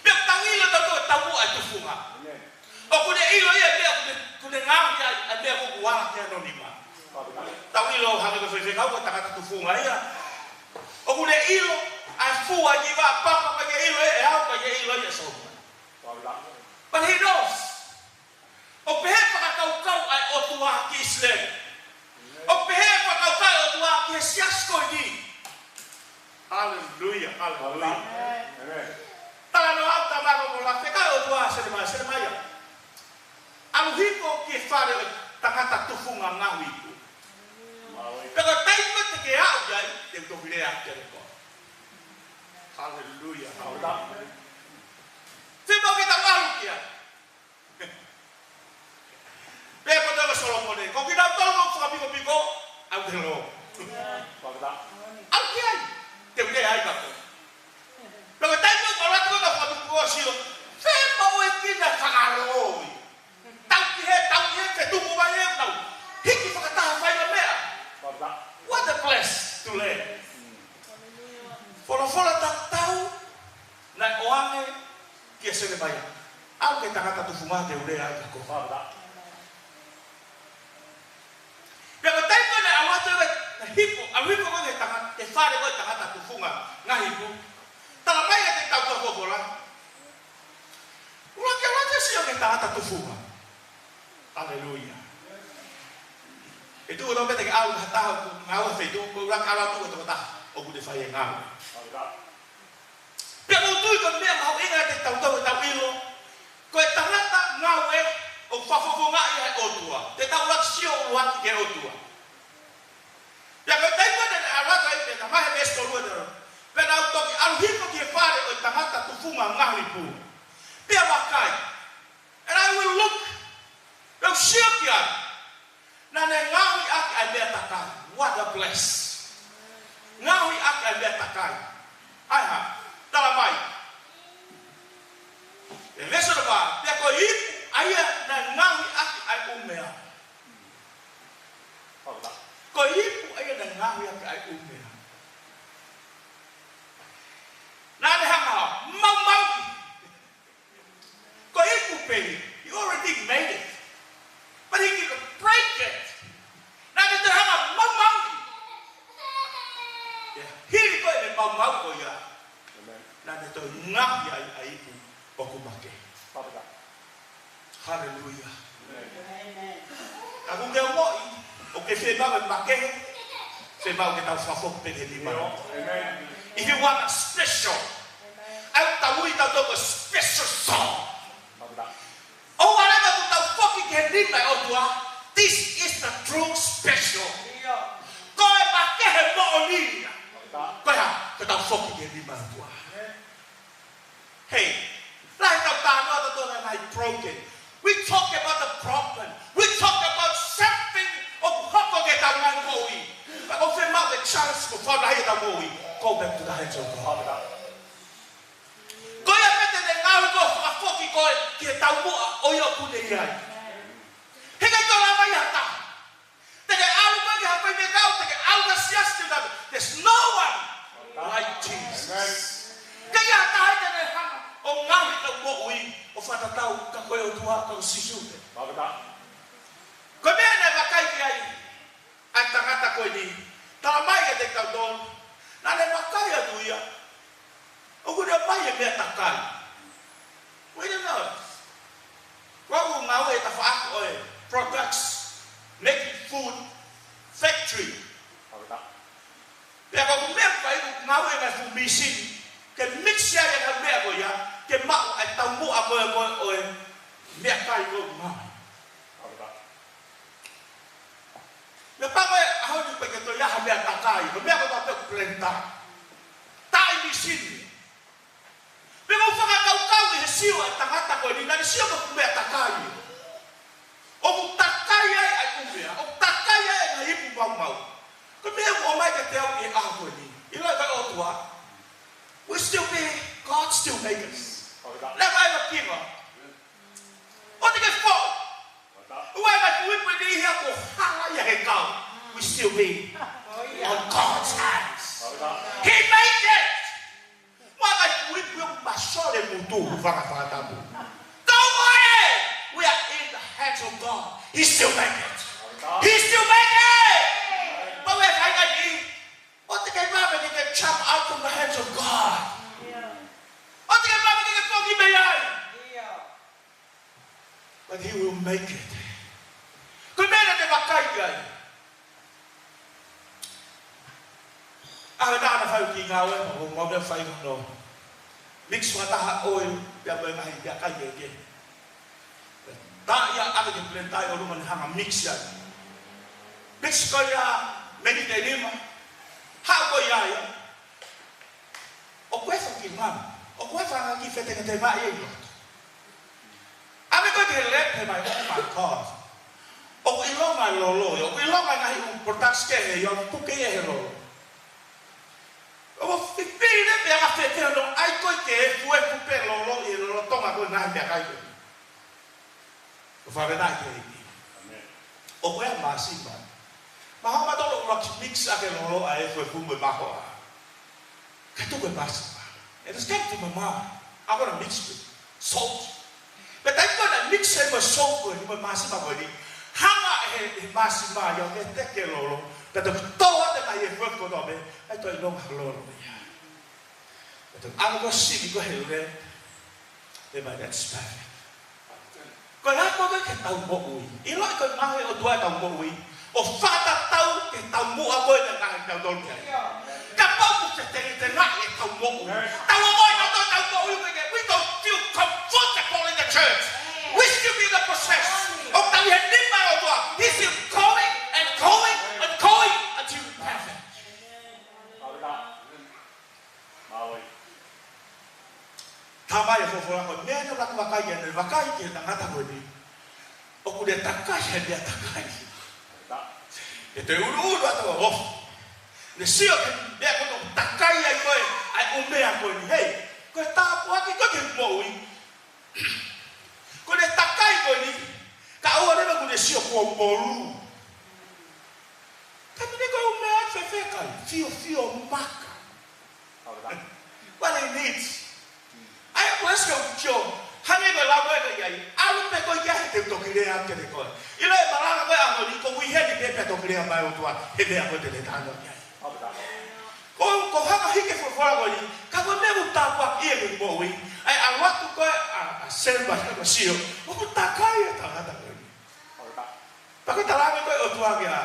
Pea tau ʻilo tautolu e taumuʻa e tufunga. ʻOku ne ʻilo ia e meʻa ʻoku ne, ʻoku ne ngaohi ai e meʻa ʻoku ala ki hono nima. Tau ʻilo hangē ko e faifekau ko e tangata tufunga ia. ʻOku ne ʻilo ʻa e fua ʻi he vaʻa papa, pea ke ʻilo ʻe au, pea ke ʻilo ʻe Sōmua. But he knows. ʻOku pehē fakakaukau ʻa e ʻOtua ki ʻIsileli. ʻOku pehē fakakaukau ʻa e ʻOtua ki he siasi ko eni. Haleluia, haleluia. Talanoa atu ʻa e folofola, fekau e ʻOtua kia Selemaia, Selemaia, ʻalu hifo ki he fale ʻo e tangata tufunga ngaohi ipu. Pea ko e taimi ko ē te ke aʻu ki ai, te u toki lea kiate koe. Haleluia, haleluia. Fiemaʻu ke tau ʻalu ki ai. Pea ko e tala ʻa Solomone, ko kinautolu ʻoku fakapikopiko, ʻalu ki ai. ʻAlu ki ai. Te u lea ai kia koe. Pea ko e taimi ko ē ʻalu atu ko ē fakapikopiko ʻo sio, fiemaʻu e kina fakaloi. Tau ki he, tau ki he, fetuku mai e tau. Hiki fakataha fai ʻa e meʻa. What a bless to learn. Folofola tatau naʻe ʻoange kia Selemaia. ʻAlu ki he tangata tufunga te u lea ai kia koe. Pea ko e taimi ko ē naʻe ʻalu atu e, naʻe hifo, ʻalu hifo ko ē ki he tangata, ki he fale ko ē tangata tufunga ngaohi ipu. Tala mai kiate kitautolu e folofola, ʻuluaki ʻalu atu e sio ki he tangata tufunga. Haleluia. ʻE tuʻu ʻo pehē te ke ʻalu ki ha taha ʻoku ngāue he feituʻu, ko e ʻuluaki ʻalu atu ko e tokotaha ʻoku ne fai e ngāue. Pea ʻoku ou tui ko e meʻa mahuʻinga kiate kitautolu ke tau ʻilo, ko e tangata ngāue ʻoku fakafofongaʻi ʻe he ʻOtua. Te tau ʻuluaki sio ʻuluaki ki he ʻOtua. Pea ko e taimi ko ē naʻe ʻalu atu ai, pea tala mai he veesi tolu ē, pea naʻa ku toki ʻalu hifo ki he fale ʻo e tangata tufunga ngaohi ipu. Pea vakai, and I will look, pea u sio ki ai. Naʻa ne ngaohi ʻaki ʻa e meʻa takai. What a bless. Ngaohi ʻaki ʻa e meʻa takai. ʻAi hā, tala mai. ʻE veesi hono fā, pea ko e ipu ʻa ia naʻe ngaohi ʻaki ʻa e ʻū meʻa. Ko e ipu ʻa ia naʻe ngaohi ʻaki ʻa e ʻū meʻa. Naʻa ne hanga ʻo maumauʻi. Ko e ipu pē, he already made it. But he didn't break it. Naʻa ne toe hanga ʻo maumauʻi. ʻIo, hili ko ē ʻene maumau ko ia, naʻa ne toe ngaohi ai ʻa e ipu ʻoku makehe. Haleluia. Ka ʻoku ke ongoʻi ʻoku ke fiemaʻu e makehe, fiemaʻu ke tau fakafoki pē ki he nima. If you want a special, ʻai ke tau ui tautolu ko e special song. ʻOua leva kuo tau foki ki he nima ʻo e ʻOtua, this is the true special. Ko e makehe moʻoni ia. Ko e hā, ke tau foki ki he nima ʻo e ʻOtua. Hey, lahi ʻetau talanoa tautolu he ngaahi broken. We talk about the problem. We talk about something ʻoku hoko ki heʻetau ngaahi moʻui. Ka ʻoku fiemaʻu e chance ko e fakaʻaho ʻetau moʻui. Go back to the hands of God. Ko ia pē te ne ngaohi koe ʻo fakafoki koe ki he taumuʻa ʻo ia ʻoku ne ʻi ai. He ʻikai toe lava ia ha taha. Te ke ʻalu koe ki ha faifekau, te ke ʻalu ki ha siasi, te ke ʻalu. There's no one like Jesus. ʻIkai ha taha ia te ne hanga ʻo ngaohi ʻetau moʻui ʻo fakatatau ka ko e ʻOtua, ka ko Sīsū pē. Naʻa ne vakai atu ia, ʻoku ne ʻomai e meʻa takai. Wait a minute. Ko au ngāue ʻi he tafaʻaki ʻo e products, making food factory. Pea ko e meʻa ko ia ʻoku ngāue ʻi he ngaahi fuʻu mīsini ke mix ai e ngaahi meʻa ko ia, ke maʻu ai e taumuʻa ko ē ko ē ʻo e meʻakai ko ē ʻoku ngāue. Meʻa pau ʻe ʻaho ni pē ke toe ʻi ai ha meʻa takai, ko e meʻa ko ē pē ʻoku plenta. Taʻe mīsini. Pea ʻoku ou fakakaukau ʻi he sio ʻa e tangata ko eni, naʻa ne sio ko e meʻa takai. ʻOku takai ai ʻa e ʻū meʻa, ʻoku takai ai ʻa e ngaahi ipu maumau. Ko e meʻa ʻoku ʻomai kiate au ʻi he ʻaho ko eni, ʻiloʻi ʻe he ʻOtua, we still be, God still make us. Never ever give up. ʻOua te ke foʻi. ʻOua ʻe ngaahi fuʻu ipu ʻe niʻihi ia kuo hala ia he kau. We still be on God's hands. He made it. Mo e ngaahi fuʻu ipu ia ʻoku masole mutu, fakafakatapu. Don't worry. We are in the hands of God. He still make it. He still make it. But we're finally, ʻoua te ke vave ke ke jump out from the hands of God. ʻOua te ke vave ke ke pongi mei ai. But he will make it. Ko e meʻa naʻa ne vakai ki ai. ʻA e taha naʻa ne fai ki he ngāue, ʻo mau meʻa fai hono mix fakataha ʻo e, pea mo e ngaahi meʻakai kehekehe. Tā ia ʻa e plenta ʻi ʻolunga ni hanga mix ai. Mix ko ia, miniti ʻe nima. Haʻu ko ia ia. ʻOku ʻi ai e foʻi kiʻi ngāue, ʻoku ʻi ai e fanga kiʻi fetengetengaʻi ʻi loto. ʻA e meʻa ko ē ki he lab, he mai, oh my God. ʻOku ʻilonga e lolo, ʻoku ʻilonga e ngaahi ʻū products kehe, ʻoku puke ia he lolo. ʻOku fifili pē ʻa e fefe no ai ko ē ke efuefu pē lolo, ʻi he lolotonga ko ē ngaahi meʻakai ko ē. ʻOku fakavenaʻi ki he ʻEiki. ʻOku ʻi ai e māsima. Mahalo ʻoku tau ʻuluaki mix ʻaki e lolo ʻa e efuefu mo e mahoa. Ka tuku e māsima. It has come to my mind. I want to mix with salt. Pea taimi ko ē naʻe mix ai mo e salt ko eni, mo e māsima ko eni, hanga ʻe he, he māsima ia ʻo ne teke e lolo, pea toki tō atu e ngaahi efuefu kotoa pē, ʻai toe ʻilonga e lolo ia. Pea toki ʻalu ko ē ʻo sili ko ē he lab, pea mai, that's perfect. Ko e hā ko ē ke tau moʻui. ʻIloʻi ko e ngāue ʻa e ʻOtua ʻi heʻetau moʻui, ʻo fakatatau ki he taumuʻa ko ē naʻe ngāue ai kitautolu ki ai. Kapau ʻoku fetengetengaʻi ʻetau moʻui, tau ʻalu ʻo tau, tau moʻui ko ē, we don't feel comfortable in the church. We still be in the process. ʻOku tau ʻi he nima ʻo e ʻOtua. He's still going and going and going until we perfect. Mālō. Talamai ʻe he folofola ko e meʻa naʻe vakai, naʻe vakai ki he tangata ko eni, ʻoku ne takai he meʻa takai. ʻE te uluulu atu ʻo ofo. Ne sio ki he meʻa ko ē ʻoku takai ai ko ē ʻa e ʻū meʻa ko eni. Hei, ko e tāpuaki ko ē ki he moʻui. Ko ʻene takai ko eni, kae ʻoua leva kuo ne sio kuo molu. Taimi ni ko e ʻū meʻa fefekai, fiofio maka. What I need. ʻAi, ko e sio, sio, hangē ko e lau ko ē ʻa e ʻEiki, ʻalu pē koe ki ai he te u toki lea kiate koe. ʻIlo e malanga ko ē ʻa e ʻaho ni, ko e ʻuhinga ni pē pea toki lea mai ʻOtua, he meʻa ko ē te ne talanoa ki ai. Ko, ko e hanga hiki e folofola ko eni, ka ko e meʻa ʻoku tāpuakiʻi ʻe he moʻui, ʻa e ʻalu atu ko ē ʻa, ʻa Selemaia ʻo sio, ʻoku takai e tangata ko eni. Pea ko e talaange ko ē ʻa e ʻOtua kia,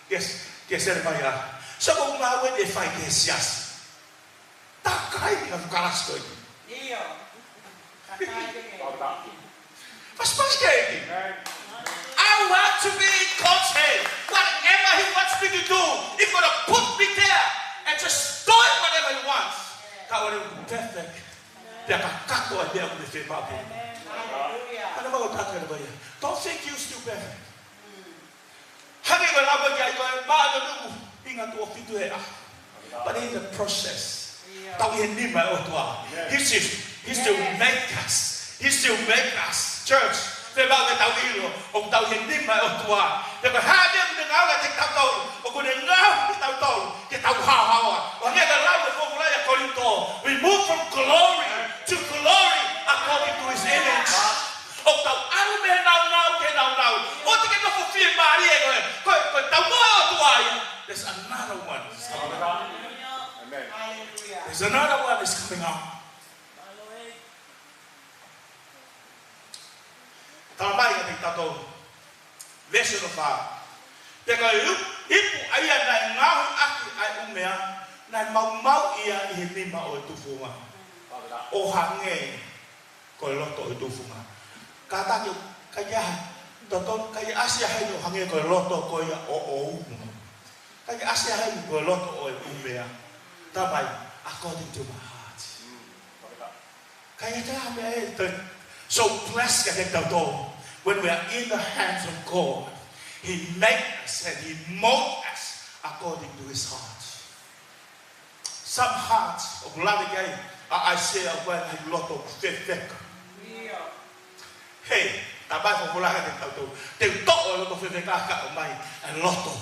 kia, kia Selemaia, sio ko e ngāue ʻe fai ki he siasi. Takai e fuʻu kalasi ko eni. ʻIo. Takai e. Pasipasi ki he ʻEiki. I want to be in God's hand. Whatever he wants me to do, he's gonna put me there and just do it whatever he wants. Ka ʻoua leva kuo perfect. Pea kakato ai pea kuo ne fiemaʻu pē. Hallelujah. Hana mau taka na mai. Don't think you still perfect. Hangē ko e lau ko ē ki ai ko e māʻoniʻoni ʻoku hinga tuʻo fitu he ʻaho. But in the process, tau ʻi he nima ʻo e ʻOtua. He still, he still make us. He still make us. Church, fiemaʻu ke tau ʻilo, ʻoku tau ʻi he nima ʻo e ʻOtua. Pea ko e hā e meʻa ʻoku ne ngaohi kitautolu, ʻoku ne ngaohi kitautolu ke tau haohaoa. ʻO hangē ko e lau ʻa e folofola ʻia Kolinitō, we move from glory to glory according to his image. ʻOku tau ʻalu mei he nāunau ki he nāunau. ʻOua te ke nofo fiemālie koe. Ko e, ko e taumuʻa ʻo e ʻOtua ia. There's another one that's coming up. Amen. There's another one that's coming up. Tala mai kiate kitautolu. Veesi hono fā. Pea ko e ipu ʻa ia naʻe ngaohi ʻaki ʻa e ʻū meʻa, naʻe maumauʻi ia ʻi he nima ʻo e tufunga, ʻo hangē ko e loto ʻo e tufunga. Kātaki, ʻikai ke ʻasi, totonu, ʻikai ʻasi ia heni ʻo hangē ko e loto ko ia ʻoʻou. ʻIkai ke ʻasi ia heni ko e loto ʻo e ʻū meʻa. Tala mai, according to my heart. ʻIkai ke ʻasi ia heni, so blessed kiate kitautolu. When we are in the hands of God, He make us and He mold us according to His heart. Some hearts, ʻoku lave ki ai ʻa ʻAisea, ʻoku ʻi ai e ngaahi loto fefeka. Hei, tala mai e folofola kiate kitautolu, te u toʻo e loto fefeka kae ʻomai e loto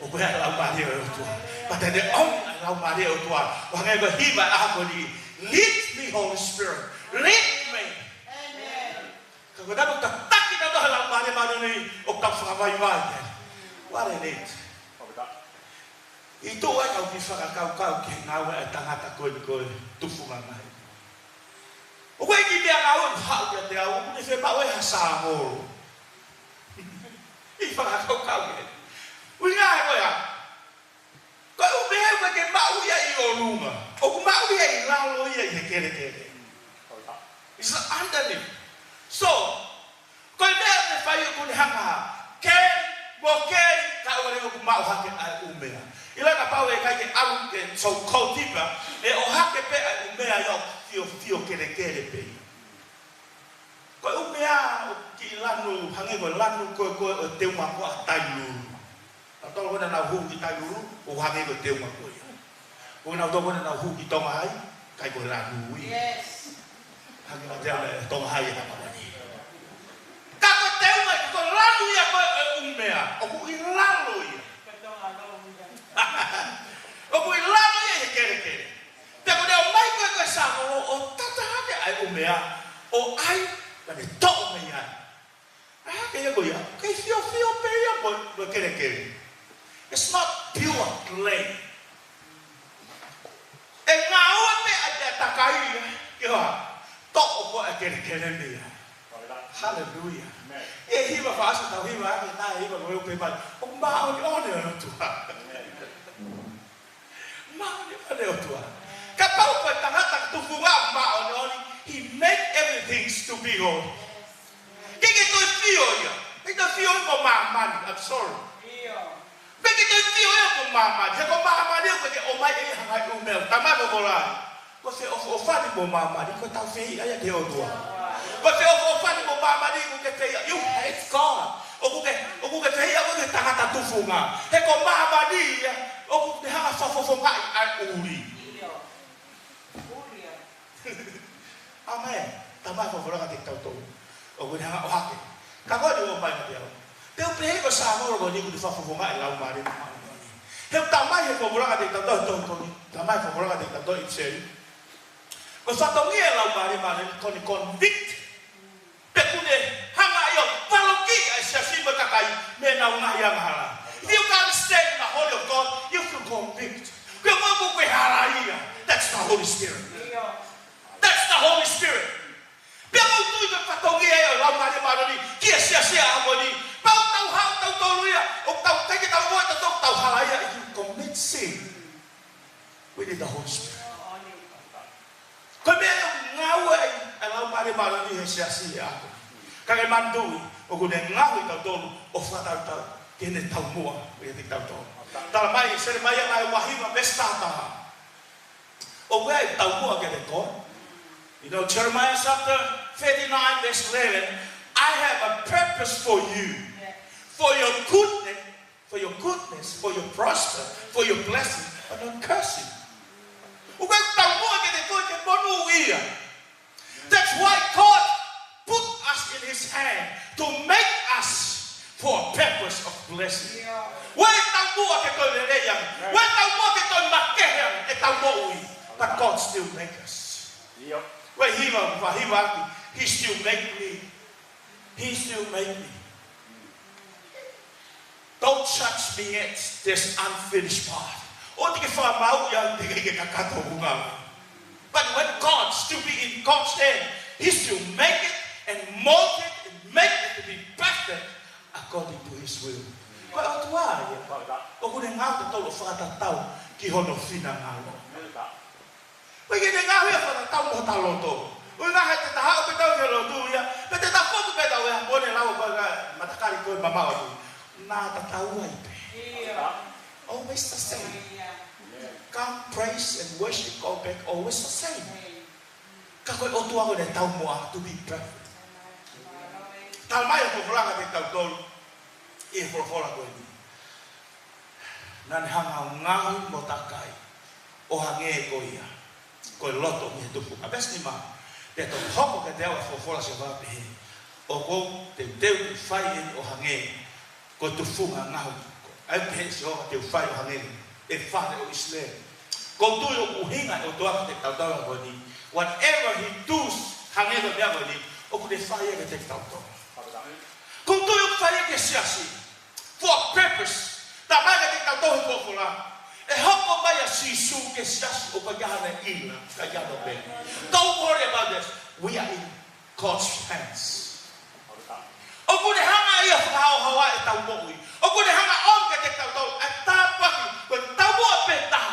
ʻoku ʻi ai e Laumālie ʻo e ʻOtua. Pea te ne ʻomi e Laumālie ʻo e ʻOtua ʻo hangē ko e hiva ʻa e ʻaho ni. Lead me, Holy Spirit. Lead me. Ka ko e taimi ʻoku tataki kitautolu ʻe he Laumālie Māʻoniʻoni, ʻoku tau fakavaivai ai. What is it? ʻI tuʻa ai kau kiʻi fakakaukau ki he ngāue ʻa e tangata ko eni ko e tufunga ngai. ʻOku ʻi ai e kiʻi meʻangāue ʻoku haʻu kiate au, ʻoku ne fiemaʻu ʻe ha sāngolo. ʻI fakakaukau ki he ʻuhinga he ko ia. Ko e ʻū meʻa ʻoku ʻikai ke maʻu ia ʻi ʻolunga. ʻOku maʻu ia ʻi lalo ia ʻi he kelekele. It's underneath. So, ko e meʻa ʻoku ne fai ʻoku ne hanga ʻo keli, mo keli, kae ʻoua leva kuo maʻu hake ʻa e ʻū meʻa. ʻIlo kapau ʻe ʻikai ke ʻalu ke so cultivate, ʻe ʻohake pē ʻa e ʻū meʻa ia ʻo fiofio kelekele pē ia. Ko e ʻū meʻa ʻoku kiʻi lanu, hangē ko e lanu ko ē ko ē ʻo e teunga ko ē ʻa Tailulu. Nautolu ko ē naʻa nau hū ki Tailulu, ʻoku hangē ko e teunga ko ia. Ko nautolu ko ē naʻa nau hū ki Tonga Hai, ʻikai ko e lanu ia. Yes. Hangē ko e teunga ʻa Tonga Hai ʻi he māmani. Ka ko e teunga, ko e lanu ia ko ē ʻo e ʻū meʻa, ʻoku ʻi lalo ia. ʻOku ʻi lalo ia ʻi he kelekele. Pea ko ʻene ʻomai ko ē ko e sāngolo ʻo tata hake ʻa e ʻū meʻa, ʻo ʻai, pea ne toʻo mei ai. ʻAi hake ia ko ia, kei fiofio pē ia mo, mo e kelekele. It's not pure clay. ʻE ngāue pē ʻa e takai ia, ke ʻoua, toʻo ko ē ʻa e kelekele mei ai. Hallelujah. Amen. ʻI he hiva fakaʻosi ʻoku tau hiva ʻaki, naʻe hiva ko ē ʻoku pehē mai, ʻoku māʻoniʻoni ʻa e ʻOtua. Māʻoniʻoni ʻa e ʻOtua. Kapau ko e tangata tufunga māʻoniʻoni, he make everything to be holy. ʻIkai ke toe fio ia. ʻIkai ke toe fio ia mo māmani. I'm sorry. ʻIkai ke toe fio ia mo māmani. He ko māmani ʻoku ʻikai ke ʻomai ʻe ia ha ngaahi ʻū meʻa. Tala mai e folofola. Ko e feʻofoʻofani mo māmani, ko ʻetau fehiʻa ia ki he ʻOtua. Ko e feʻofoʻofani mo māmani, ʻoku ke fehiʻa, you hate God. ʻOku ke, ʻoku ke fehiʻa koe ki he tangata tufunga. He ko māmani ia, ʻoku ne hanga ʻo fakafofongaʻi ʻa e ʻuli. ʻAmeni. Tala mai e folofola kiate kitautolu, ʻoku ne hanga ʻo ʻohake. Ka ko eni ʻoku ʻomai kiate au. Te u pehē ko e sāngolo ko eni ʻoku ne fakafofongaʻi e Laumālie Māʻoniʻoni. He ʻoku tala mai he folofola kiate kitautolu, tala mai e folofola kiate kitautolu ʻi ʻIpiseli. Ko e fatongia e Laumālie Māʻoniʻoni ko ʻene convict. Pea ʻoku ne hanga ia ʻo valokiʻi ʻa e siasi mo e kakai mei heʻenau ngaahi angahala. If you can't stand in the holy of God, you feel convict. Ko e meʻa ʻoku ke halaia, that's the Holy Spirit. That's the Holy Spirit. Pea ʻoku ou tui ko e fatongia ia ʻo e Laumālie Māʻoniʻoni ki he siasi ʻaho ni. Pea ʻoku tau haʻu tautolu ia, ʻoku tau ʻikai ke tau ʻilo ʻe tautolu ʻoku tau halaia, if you commit sin, we need the Holy Spirit. Ko e meʻa ia ʻoku ngāue ai ʻa e Laumālie Māʻoniʻoni he siasi he ʻaho ni. Ka ke manatuʻi, ʻoku ne ngaohi tautolu ʻo fakatatau ki heʻene taumuʻa ʻiate kitautolu. Tala mai ʻe Selemaia vahe ua hiva veesi taha taha. ʻOku ʻi ai e taumuʻa kiate koe. You know, Jeremiah chapter thirty-nine, verse eleven, "I have a purpose for you, for your goodness, for your goodness, for your prosper, for your blessing, but not cursing." ʻOku ʻi ai e taumuʻa kiate koe ke monūʻia. That's why God put us in his hand to make us for a purpose of blessing. ʻOku ʻi ai e taumuʻa ke toe lelei ange. ʻOku ʻi ai e taumuʻa ke toe makehe ange ʻetau moʻui. But God still make us. ʻOku ʻi ai e hiva, ʻoku hiva ʻaki, he still make me. He still make me. Judge me yet, there's unfinished part. ʻOua te ke fakamāuʻi au teʻeki ke kakato hoku ngāue. But when God's to be in God's hand, He still make it and mold it and make it to be perfect according to His will. Ko e ʻOtua ia, ʻoku ne ngaohi kitautolu ʻo fakatatau ki hono finangalo. ʻOku ʻikai ke ne ngaohi ia fakatatau mo hota loto. ʻOku ʻikai ke te ta haʻu pē tau ki he lotu ia, pe te ta foki pē tau ia, mo ne lau ko e matakali ko e mamaʻo atu. Naʻa ta tau ai pē. Always the same. Come praise and worship, go back, always the same. Ka ko e ʻOtua ko ē ʻoku ne taumuʻa to be perfect. Talamai ʻe he folofola kiate kitautolu ʻi he folofola ko eni. Naʻa ne hanga ʻo ngaohi mo takai ʻo hangē ko ia, ko e loto ʻi he tufunga. Veesi nima, pea toki hoko kiate au ʻa e folofola ʻa Sihova ʻo pehē, ʻoku ou teuteu ke fai eni ʻo hangē ko e tufunga ngaohi. ʻA ia ʻoku pehē ʻe Sihova te u fai ʻo hangē ʻi he fale ʻo ʻIsileli. ʻOku ou tui ʻoku ʻuhinga e ʻOtua kiate kitautolu he ʻaho ni. Whatever he does, hangē ko e meʻa ko eni, ʻoku ne fai ia kiate kitautolu. ʻOku ou tui ʻoku fai ia ki he siasi for a purpose. Talamai kiate kitautolu he folofola, ʻe hoko mai ʻa Sīsū ki he siasi ʻoku ʻikai hano ʻilo, ʻikai hano pē. Don't worry about this. We are in God's hands. ʻOku ne hanga ia ʻo fakahaohaoaʻi ʻetau moʻui. ʻOku ne hanga ʻo ʻomi kiate kitautolu ʻa e tāpuaki, ko e taumuʻa pē taha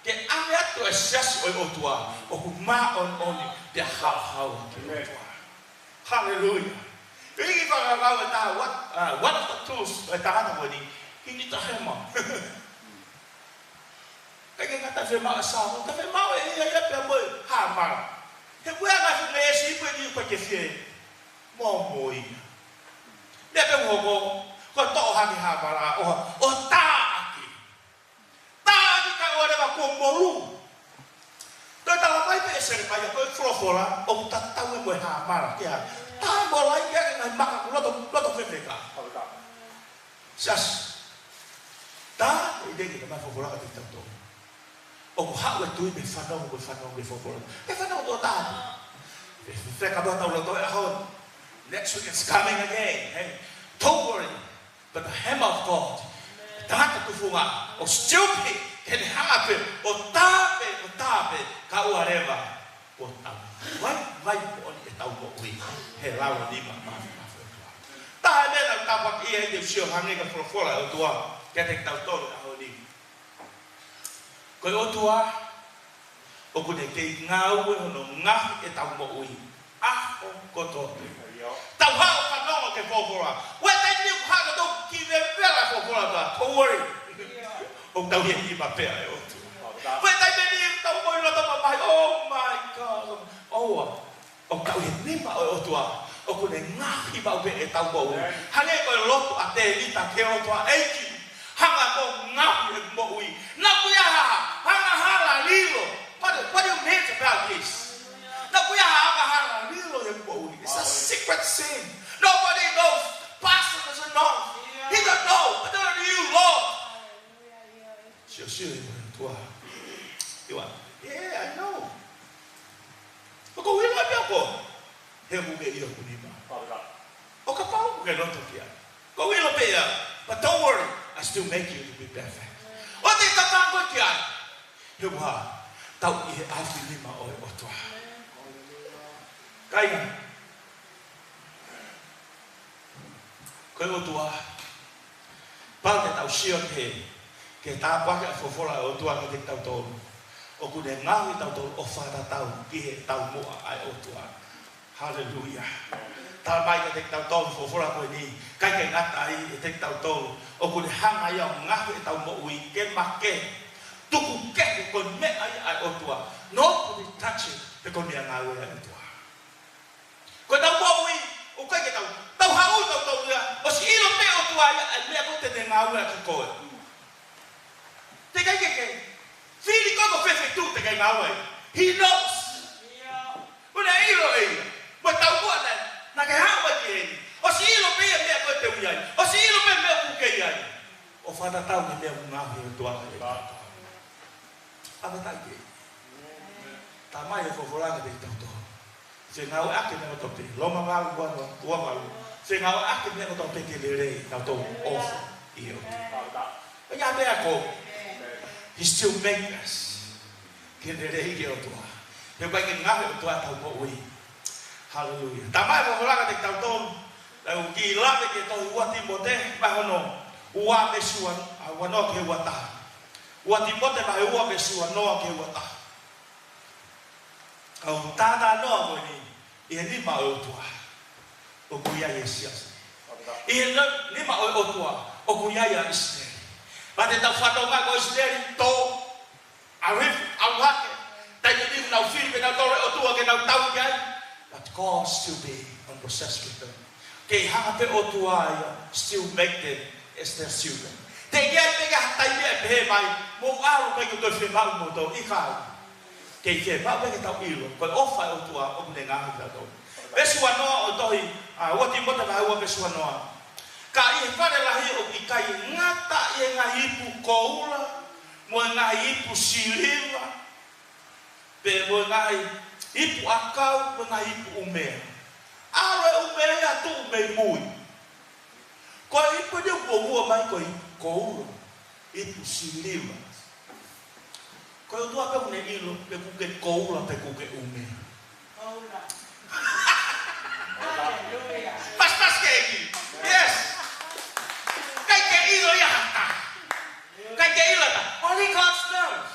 ke ʻave atu e siasi ʻo e ʻOtua ʻoku māʻoniʻoni pea haohaoa ki he ʻOtua. Haleluia. ʻI he fakakaukau ʻe taha, what, uh, what of the tools ʻo e tangata ko eni? He need a hammer. ʻIkai ke ngata fiemaʻu e sāvolo, ka fiemaʻu ʻe ia ia pea mo e hāmala. He ʻoku ʻi ai e ngaahi fuʻu meesi ʻoku ʻikai ke fie moʻui. Meʻa pē ʻoku hoko, ko e toʻo hake hāmala, ʻo, ʻo tāʻaki. Tāʻaki kae ʻoua leva kuo molū. Toe talamai pē ʻe Selemaia, ko e folofola, ʻoku tatau ia mo e hāmala, ke hā. Tā mo lai ke ake ngaahi maka, loto, loto fefeka. Siasi. Tā, ʻi he ʻikai ke mai folofola kiate kitautolu. ʻOku haʻu e tui mei he fanongo, mei he fanongo, mei he folofola. Mei he fanongo tō tā. Mei he fefeka mo tau loto he ʻaho ni. Next week it's coming again. Hey, don't worry. But the hammer of God. Tangata tufunga. ʻOku stupid. Ke ne hanga pē ʻo tā pē, ʻo tā pē. Kae ʻoua leva kuo tau vaivai moʻoni ʻetau moʻui he lalo nima mafimafi ʻo e ʻOtua. Taha e meʻa naʻa ku tāpuakiʻi ai ke u sio hangē ko e folofola ʻa e ʻOtua kiate kitautolu he ʻaho ni. Ko e ʻOtua, ʻoku ne kei ngāue hono ngaohi ʻetau moʻui ʻaho kotoa pē. Tau haʻu ʻo fanongo ki he folofola. ʻOku ʻi ai e taimi ʻoku haʻu ʻo tau ki he vela folofola ta. Don't worry. ʻOku tau ʻi he nima pē ʻa e ʻOtua. ʻOku ʻi ai e taimi ʻoku tau moʻui loto mamahi. Oh my God. ʻOua. ʻOku tau ʻi he nima ʻo e ʻOtua. ʻOku ne ngaohi maʻu pē ʻetau moʻui. Hangē ko e lotu ʻa Tēvita ki he ʻOtua, ʻEiki, hanga ʻo ngaohi ʻeku moʻui. Naʻa ku ʻi ai ha angahala ʻo lilo. What, what do you mean about this? Naʻa ku ʻi ai ha angahala ʻo lilo ʻi heʻeku moʻui. It's a secret sin. Nobody knows. Pastor doesn't know. He don't know. But only you, Lord. Sio, sio, ʻi he tua. ʻIo, yeah, I know. ʻOku ou ʻilo pē ʻoku he ʻoku ke ʻi hoku nima. ʻO kapau ʻoku ke loto ki ai. ʻOku ou ʻilo pē ia. But don't worry, I still make you to be perfect. ʻOua te ke kakano ki ai. He ʻoku tau ʻi he ʻaofinima ʻo e ʻOtua. Kāinga. Ko e ʻOtua. Pau ke tau sio ki he, ki he tāpuaki ʻa e folofola ʻa e ʻOtua kiate kitautolu. ʻOku ne ngaohi kitautolu ʻo fakatatau ki he taumuʻa ʻa e ʻOtua. Haleluia. Talamai kiate kitautolu he folofola ko eni, ʻikai ke ngata ai kiate kitautolu. ʻOku ne hanga ia ʻo ngaohi ʻetau moʻui ke make. Tuku kehe ko e meʻa ia ʻa e ʻOtua. Nobody touch it, he ko e meʻangāue ʻa e ʻOtua. Ko ʻetau moʻui, ʻoku ʻikai ke tau, tau haʻu tautolu ia, ʻosi ʻilo pē ʻe he ʻOtua ia, ʻa e meʻa ko ē te ne ngāueʻaki koe. Teʻeki ke ke fili koe ko fē feituʻu te ke ngāue ai. He knows. ʻOku ne ʻilo ʻe ia. Mo e taumuʻa naʻe, naʻa ke haʻu ai ki heni. ʻOsi ʻilo pē ia e meʻa ko ē te u ʻi ai. ʻOsi ʻilo pē e meʻa ʻoku ke ʻi ai. ʻO fakatatau ki he meʻa ʻoku ngaohi ʻe he ʻOtua. ʻAfata ke. Talamai ʻe he folofola kiate kitautolu. Fengāueʻaki e meʻa kotoa pē. Loma valu, ua, ua, ua valu. Fengāueʻaki e meʻa kotoa pē ke lelei, naʻa tau ʻofa. ʻIo. Ko ia pē ʻa ko. He still make us. Ke lelei ki he ʻOtua. He ʻoku ʻikai ke ngaohi ʻe he ʻOtua ʻetau moʻui. Haleluia. Tamai, ko e folofola kiate kitautolu. Tau kiʻi lave ki he tohi ua Tīmote, vahe hono ua veesi ua, ʻa, ua noa ki he ua taha. Ua Tīmote vahe ua veesi ua noa ki he ua taha. Kau tātānoa ko eni, ʻi he nima ʻo e ʻOtua ʻoku ʻi ai e siasi. ʻI he nima ʻo e ʻOtua ʻoku ʻi ai ʻa ʻIsileli. Pea te tau fakatokangaʻi ko ʻIsileli, tō, ʻalu hifo, ʻalu hake, taimi ʻe niʻihi nau fili pē nautolu e ʻOtua ke nau tauhi ai. But God still be on possess with them. Kei hanga pē ʻOtua ia, still make them as their children. Teʻeki ai pē ke ʻi ai ha taimi ʻe pehē mai, mou ʻalu, ʻikai ke toe fiemaʻu moutolu, ʻikai. Kei fiemaʻu pē ke tau ʻilo, ko e ʻofa ʻa e ʻOtua ʻoku ne ngaohi kitautolu. Veesi ua noa ʻo e tohi, ʻa, ua Tīmote vahe ua veesi ua noa. Ka ʻi he fale lahi ʻoku ʻikai ngata ʻi he ngaahi ipu koula, mo e ngaahi ipu siliva, pe mo e ngaahi ipu ʻakau, mo e ngaahi ipu ʻumea. ʻAlu e ʻumea ia ʻo tuʻu mei mui. Ko e ipu ni ʻoku ʻomai ko e ipu koula, ipu siliva. Ko e ʻOtua pē ʻoku ne ʻilo pe ʻoku ke koula pe ʻoku ke ʻumea. Koula. Haleluia. Pasipasi keiki. Yes. ʻIkai ke ʻilo ia ha taha. ʻIkai ke ʻilo ia ha taha. Only God knows.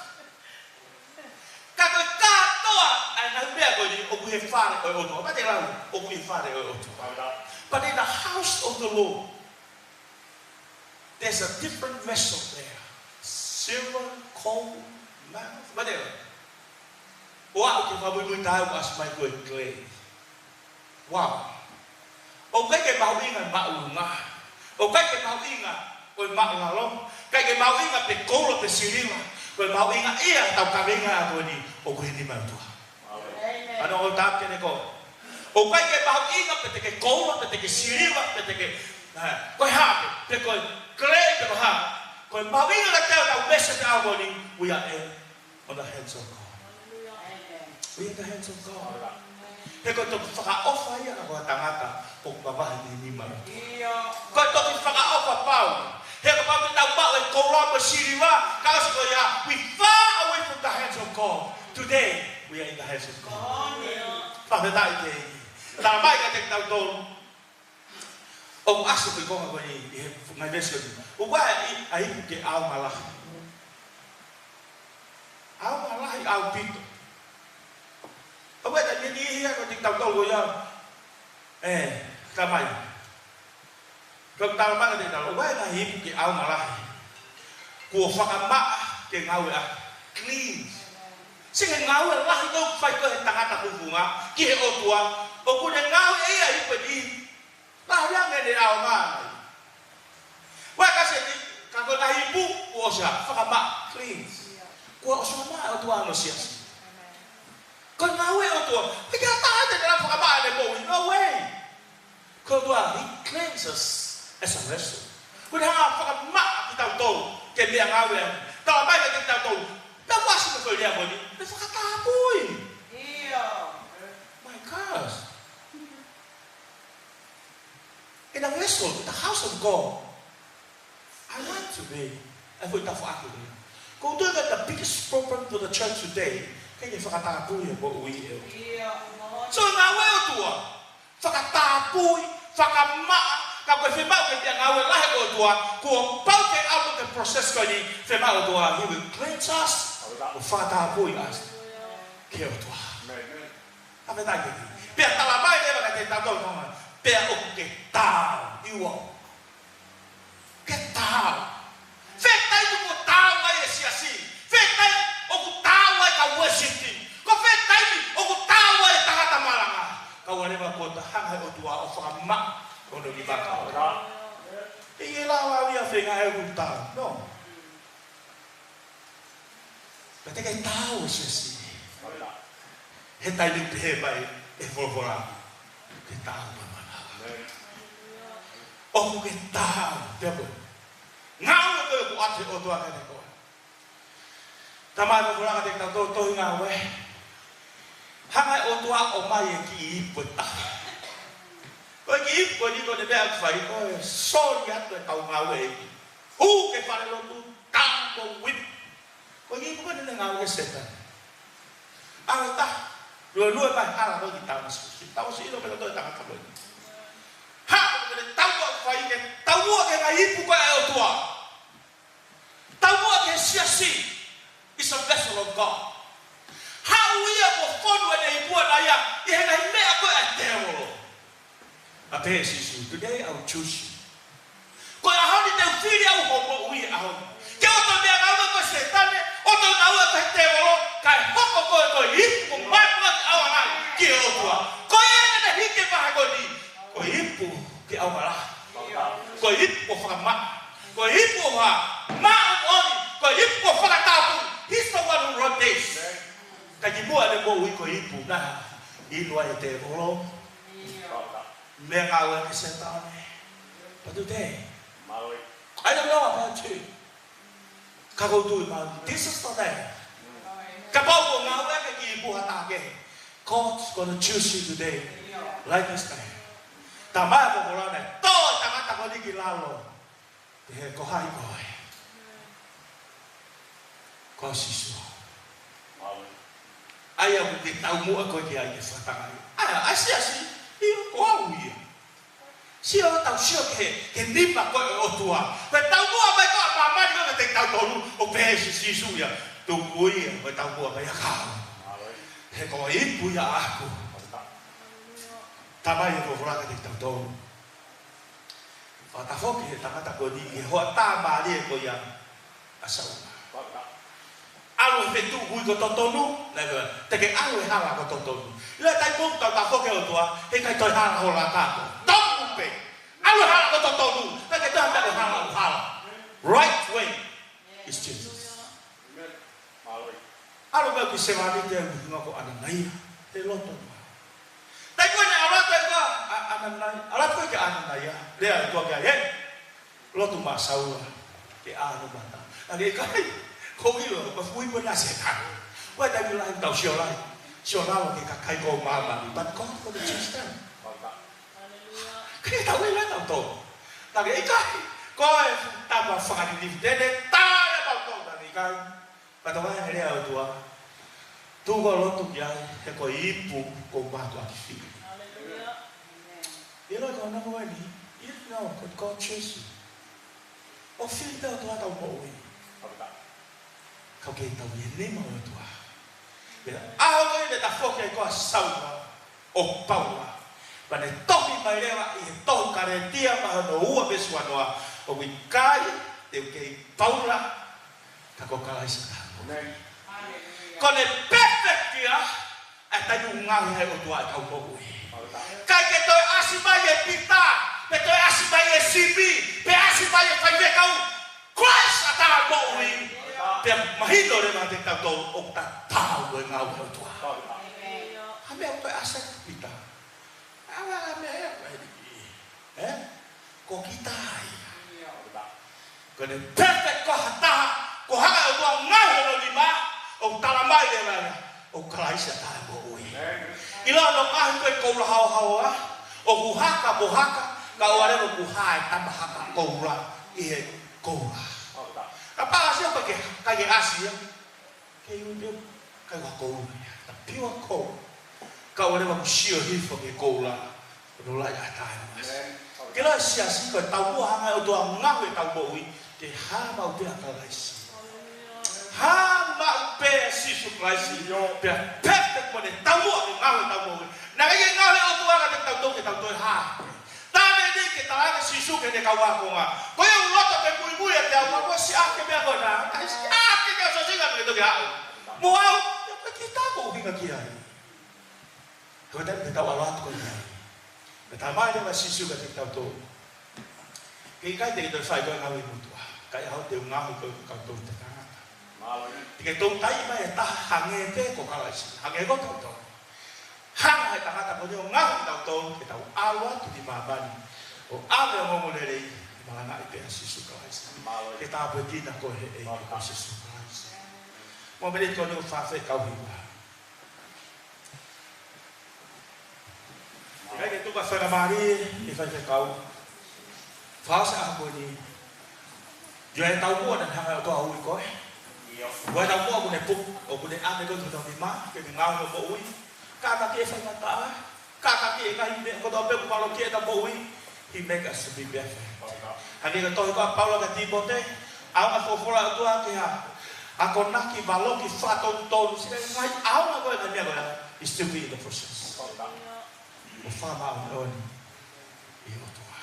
Ka ko e kātoa ʻa e ngaahi meʻa ko eni ʻoku ʻi he fale ʻo e ʻOtua. Pea te lau, ʻoku ʻi he fale ʻo e ʻOtua. But in the house of the Lord, there's a different vessel there. Silver, gold, mantle, whatever. ʻO aʻu ki he fakamuimui taha ʻoku ʻasi mai ko e clay. Wow. ʻOku ʻikai ke mahuʻinga e māʻolunga. ʻOku ʻikai ke mahuʻinga ko e māʻulalo. ʻIkai ke mahuʻinga pe koula pe siliva. Ko e mahuʻinga ia ʻetau kaveinga ko eni ʻoku ʻi he nima ʻo e ʻOtua. Amen. Ano o tāpene ko. ʻOku ʻikai ke mahuʻinga pe te ke koula, pe te ke siliva, pe te ke, ē, ko e hā pē, pe ko e clay, pe ko e hā. Ko e mahuʻinga kiate au, tau mese te au ko eni, we are in on the hands of God. Amen. We are in the hands of God. He ko e toki fakaʻofa ia ʻa e tangata ʻoku mavahe mei he nima ʻo e ʻOtua. Ko e toki fakaʻofa pau. He kapau te tau maʻu e koula mo e siliva, ka ʻosi ko ia, we far away from the hands of God. Today, we are in the hands of God. Fakafetaʻi ki he ʻEiki. Talamai kiate kitautolu. ʻOku ʻasi pē ko e konga ko eni, ʻi he ngaahi veesi ko eni. ʻOku ʻi ai ʻa e ipu ke ʻaonga lahi. ʻAonga lahi ʻaupito. ʻOku ʻi ai e taimi ʻe niʻihi ia ko e te tau tau ko ia. Ē, talamai. Ko e talamai kiate kitautolu, ʻoku ʻi ai e ngaahi ipu ke ʻaonga lahi. Kuo fakamaʻa ke ngāueʻaki. Cleanse. Sio ki he ngāue lahi ʻoku fai ko ē ʻe he tangata tufunga ki he ʻOtua, ʻoku ne ngāueʻaki ʻa e ipu ʻe niʻihi. Lahi ange ʻene ʻaonga. Wai ka se ni, ka ko e ngaahi ipu, kuo ʻosi fakamaʻa, cleanse. Kuo ʻosi fakamaʻa ʻe he ʻOtua hono siasi. Ko e ngāue ʻa e ʻOtua, ʻikai ha taha te ne fakamaʻa ʻene moʻui, no way. Ko e ʻOtua, he cleanses as a vessel. Ko e hanga fakamaʻa kitautolu, ke meʻangāue ange. Talamai kiate kitautolu, tau ʻasi mo e foʻi lea ko eni, ne fakatapui. ʻIo. My gosh. In a vessel, in the house of God, I want to be. ʻA e foʻi tafaʻaki ko ē. Ko e ʻuhinga the biggest problem for the church today, ʻikai ke fakatapui e moʻui ʻe ʻOtua. So, ngāue ʻa e ʻOtua, fakatapui, fakamaʻa, ka ko e fiemaʻu ke meʻangāue lahi ʻa e ʻOtua, kuo pau ke ʻalu ki he process ko eni, fiemaʻu ʻa e ʻOtua, he will cleanse us, ʻo fakatapui us ki he ʻOtua. Amen. Pea talamai leva kiate kitautolu, pea ʻoku ke taau, ʻio. Ke taau. Fē taimi ʻoku taau ai e siasi? Fē taimi ʻoku taau ai e kau uēsiti? Ko fē taimi ʻoku taau ai e tangata malanga? Kae ʻoua leva kuo toe hanga ʻe he ʻOtua ʻo fakamaʻa hono nima. ʻIkai lava au ia feinga ʻeku taau. No. Ka te ke taau e siasi. He taimi pehē mai e folofola. Ke taau pē mana. ʻOku ke taau, te ʻapo. Ngāue ko ē ʻoku ʻoatu ʻe he ʻOtua kiate koe. Talamai ʻe he folofola kiate kitautolu tohi Ngāue. Hanga ʻe he ʻOtua ʻo ʻomai e kiʻi ipu ʻe taha. Ko e kiʻi ipu ko eni ko ʻene meʻa ʻoku fai ko e soli atu e kau ngāue ʻEiki. Hū ki he falelotu, tau mo uipi. Ko e kiʻi ipu ko ē naʻe ngāue ki ai ʻa Sētane. ʻAlu ʻo tā, luelue mai hala ko ē ki Tāmasikusi. Tāmasikusi ʻilo pē kotoa e tangata ko ē. Haʻu ʻo ne taumuʻa ʻo fai ke taumuʻa ki he ngaahi ipu ko ē ʻa e ʻOtua. Taumuʻa ki he siasi. Is a vessel of God. Haʻu ia kuo fonu ʻene ipu ʻana ia ʻi he ngaahi meʻa ko ē ʻa e tēvolo. Pea pehē ʻe Sīsū, "Today I will choose you." Ko e ʻaho ni te u fili au ho moʻui he ʻaho ni. Ke ʻoua toe meʻangāue koe Sētane, ʻoua toe ngāue koe tēvolo, kae hoko koe ko e ipu kuo mātuʻaki ʻauangaʻi ki he ʻOtua. Ko ia naʻe hiki e vahe ko eni, ko e ipu ke ʻauangaʻi. Ko e ipu kuo fakamaʻa. Ko e ipu ʻoku māʻoniʻoni. Ko e ipu kuo fakatapui. He's the one who wrote this. Ka kimuʻa ʻene moʻui ko e ipu naʻe inu ai e tēvolo. Meʻangāue ʻa Sētane. But today, I don't know about you. Ka ʻoku ou tui mai, this is the day. Kapau ʻoku ngāue ʻaki e kiʻi ipu ha taha kehe, God's gonna choose you today. Like this day. Talamai ʻe he folofola naʻe tō e tangata ko eni ki lalo. Pehē, "Ko hai koe?" "Ko au Sīsū." ʻA ia ʻoku ke taumuʻa koe ki ai ke fakatanga ai. ʻA ia, ʻa e siasi, ʻio, ko au ia. Sio, tau sio ki he, ki he nima ko ē ʻo e ʻOtua. Ko e taumuʻa mai ko ē ʻa māmani ko ē kiate kitautolu, ʻoku pehē ʻe Sīsū ia, "Tuku ia, ko e taumuʻa mai ʻa kau. He ko e ipu ia ʻaʻaku." Talamai ʻe he folofola kiate kitautolu. Fakatafoki e tangata ko eni ʻi he hoʻatā mālie ko ia ʻa Saula. ʻAlu he feituʻu hui ko e totonu, naʻe pehē, "Te ke ʻalu he hala ko e totonu." ʻI he taimi ʻoku tau tafoki ki he ʻOtua, heʻikai toe hala ho laka ko. Tonu pē. ʻAlu he hala ko e totonu, naʻe ʻikai toe ʻi ai ha meʻa ko e hala, hala. Right way is Jesus. ʻAlu mai e kiʻi sevāniti ʻoku ʻuhinga ko ʻAnanaia, he loto. Taimi ko ē naʻe ʻalu atu ai ko ē ʻa ʻAnanaia, ʻalu atu ko ē kia ʻAnanaia, lea ʻa e ʻOtua kia ia, "Lotu maʻa Saula, ke ʻā hono mata." Naʻe ʻikai, ko e ʻilo, ko e fui pē ʻa Sētane. Ko e taimi lahi tau sio lahi, sio lalo ki he kakai ko ē ʻo māmani, but God for the Christian. Ke tau ʻilo ʻe tautolu. Naʻe ʻikai, ko e tama fakalilifu, te ne tā ʻe tautolu, naʻe ʻikai. Ka tau ʻai he lea ʻa e ʻOtua. Tuku ʻo lotu ki ai, he ko e ipu kuo mātuʻaki fili. ʻIlo ko ena ko eni, you know, God, God choose you. ʻOku fili pē ʻOtua ʻetau moʻui. Ka ʻoku kei tau ʻi he nima ʻo e ʻOtua. Pea ʻaho ko ē naʻe tafoki ai ko ē ʻa Saula, ʻo Paula. Pea ne tohi mai leva ʻi he tohi Kalētia vahe hono ua veesi uanoa, ʻoku ʻikai te u kei Paula, ka ko Kalaisi ʻa e taha. Ko ʻene perfect ia, ʻa e taimi ʻoku ngaohi ai ʻe he ʻOtua ʻetau moʻui. ʻIkai ke toe ʻasi mai ʻe Pita, pe toe ʻasi mai ʻe Simi, pe ʻasi mai ʻe faifekau. Christ ʻa e taha moʻui. Pea mahino leva kiate kitautolu ʻoku tatau e ngāue ʻa e ʻOtua. ʻA e meʻa ʻoku toe ʻasi ai ʻa Pita. ʻA e meʻa ʻe ʻi ai. Ē? Ko kita ia. Ko ʻene perfect ko ha taha, ko e hanga ʻe he ʻOtua ʻo ngaohi hono nima, ʻoku talamai leva ia, ʻoku Kalaisi ʻa e taha moʻui. ʻIlo hono ngaohi ko e koula haohaoa, ʻoku haka mo haka, kae ʻoua leva kuo hā e tama haka koula ʻi he koula. Kapau ʻe ʻasi ia, ʻikai ke, ʻikai ke ʻasi ia. Kei ui pē, ʻikai ko ha koula ia, the pure gold. Kae ʻoua leva kuo sio hifo ki he koula, ko hono laʻi ʻa e taimi ʻoku ʻasi. Ke lau e siasi, ko e taumuʻa hanga ʻe he ʻOtua ʻo ngaohi ʻetau moʻui, ke hā maʻu pē ʻa Kalaisi. Hā maʻu pē ʻa Sīsū Kalaisi, pea perfect mo ʻene taumuʻa ke ngaohi ʻetau moʻui. Naʻe ʻikai ke ngaohi ʻe he ʻOtua kiate kitautolu ke tau toe hā. Taimi ni ke tala ange ʻe Sīsū ki heʻene kau ākonga. Ko ia ʻoku loto pē muimui ʻiate au, ʻoku siʻaki e meʻa ko ena. Kae siʻaki ke sosinga ke toki haʻu. Mo au, ʻio ko kita ʻoku ʻuhinga ki ai. Ko e taimi te tau ʻalu atu ko ia. Pea talamai leva ʻe Sīsū kiate kitautolu. Ke ʻikai te ke toe fai ko e ngāue ʻi muʻa. Kae ʻoua te u ngaohi koe ko kitautolu te tangata. Te ke toutai mai e taha hangē pē ko Kalaisi. Hangē ko kitautolu. Hanga ʻe he tangata ko eni ʻo ngaohi kitautolu ke tau ʻalu atu ki māmani ʻo ʻave e ongoongolelei, malangaʻi pē ʻa Sīsū Kalaisi. Ke tāpuekina koe ʻe he ʻEiki ko Sīsū Kalaisi. Mo mele ko eni ʻo fafē kau hiva. ʻIkai ke tuku ha faingamālie ʻe faifekau. Fakaʻosi ʻa e ʻaho ko eni. ʻI he taumuʻa naʻe hanga ʻe he ʻOtua ʻo ui koe. ʻI he taumuʻa ʻoku ne puke, ʻoku ne ʻave koe ki hotau nima, ke ke ngaohi hoʻo moʻui. Kātaki e faingataʻa, kātaki e ngaahi meʻa kotoa pē ʻoku valokiʻi ʻeta moʻui. He make us to be perfect. Hangē ko e tohi ko ia ʻa Paula kia Tīmote, ʻaonga e folofola ʻa e ʻOtua ki ha akonaki valokiʻi fakatonutonu, sio ki he ngaahi ʻaonga ko ē, ngaahi meʻa ko ia, is to be in the process. ʻO fakamāʻoniʻoni ʻi he ʻOtua.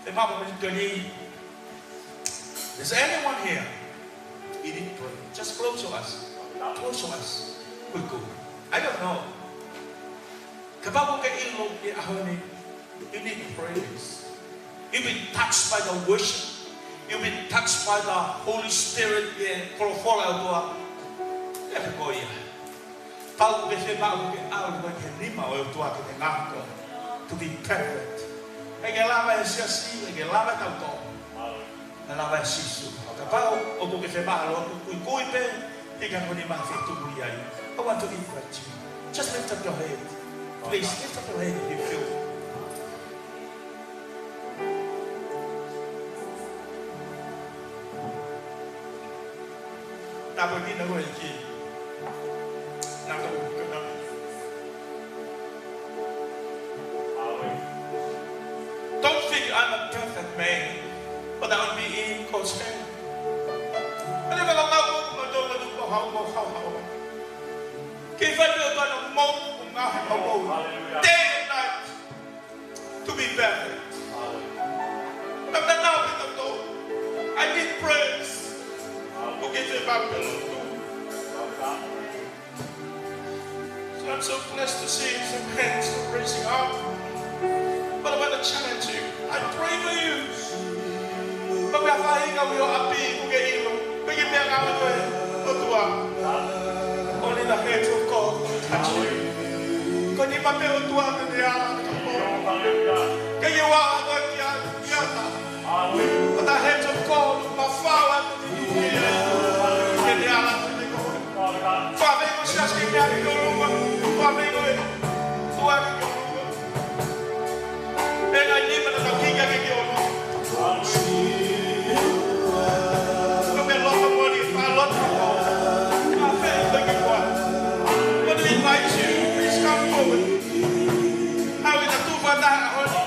Te mama meni toni. Is there anyone here? You need prayer. Just close your eyes. Close your eyes. Quick go. I don't know. Kapau ʻoku ke ʻilo ʻi he ʻaho ni, you need praise. You've been touched by the worship. You've been touched by the Holy Spirit, ʻi he folofola ʻa e ʻOtua. Lea pē koe ia. Kapau ʻoku ke fiemaʻu ke ʻalu koe ki he nima ʻo e ʻOtua ke ne ngaohi koe. To be perfect. ʻIkai ke lava ʻe he siasi, ʻikai ke lava ʻe tautolu. Naʻe lava ʻe Sīsū. Kapau ʻoku ke fiemaʻu ʻo kuikui pē, ʻikai ko e nima ke tuku ai. I want to invite you. Just lift up your hand. Please lift up your hand if you feel. Tāpuekina koe ʻEiki. Naʻa tau kau. Don't think I'm a perfect man, but I will be in God's hand. Pea leva ka mau, mau tau, mau tau, mau hau, mau hau, hau. Ke fai pē ʻOtua ʻene moʻui, ʻo ngaohi ʻemau moʻui. Day and night. To be perfect. Tau tatau pē tautolu. I need praise. ʻOku ke fai pē ʻOtua. So I'm so blessed to see some hands raising up. But I want to challenge you. I pray for you. Pea ʻoku faʻahinga ʻi ho ʻapi ʻoku ke ʻilo. Pea ke meʻa ngāue ko e ʻOtua. Only the hands of God will touch you. Ko e nima pē ʻo e ʻOtua te ne ala ka po. Ke ʻiua ʻa koe kia, kia ta. But the hands of God, mafao atu ki he ʻOtua. Ke ne ala te ne ko. Fakamolemole siasi ke meʻa ki ʻolunga. Fakamolemole. Fua ki ʻolunga. Pea ngai ni mana tau hika ke ki ʻolunga. Ko e meʻa loto moli, fa loto. Ka fē ko ki kua. I want to invite you, please come forward. Haʻu ke ta tufa ta honi.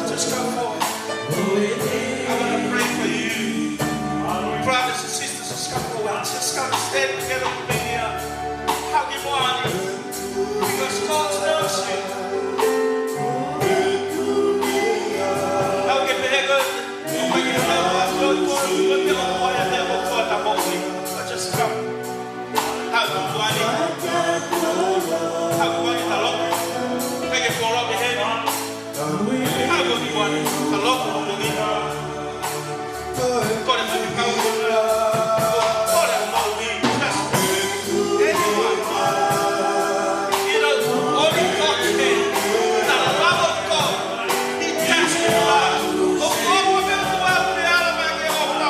Just come forward. I want to pray for you. Brothers and sisters, just come forward. Just come stand together with me here. Hug him on. Because God loves you. Hug him, hug him. Just come. Haʻu ki tuʻa ni. Haʻu ki tuʻa ni, taloki. Fai ke kolo ki heni. Haʻu ki tuʻa ni, taloki ki tuʻa ni. Kole mai ke kau ki tuʻa ni. Kole mai ke kau ki tuʻa ni. Anyone. You know, only God can. The love of God. He cares for us. ʻO kole mai ke tuʻa ni, ala mai ke ʻofa.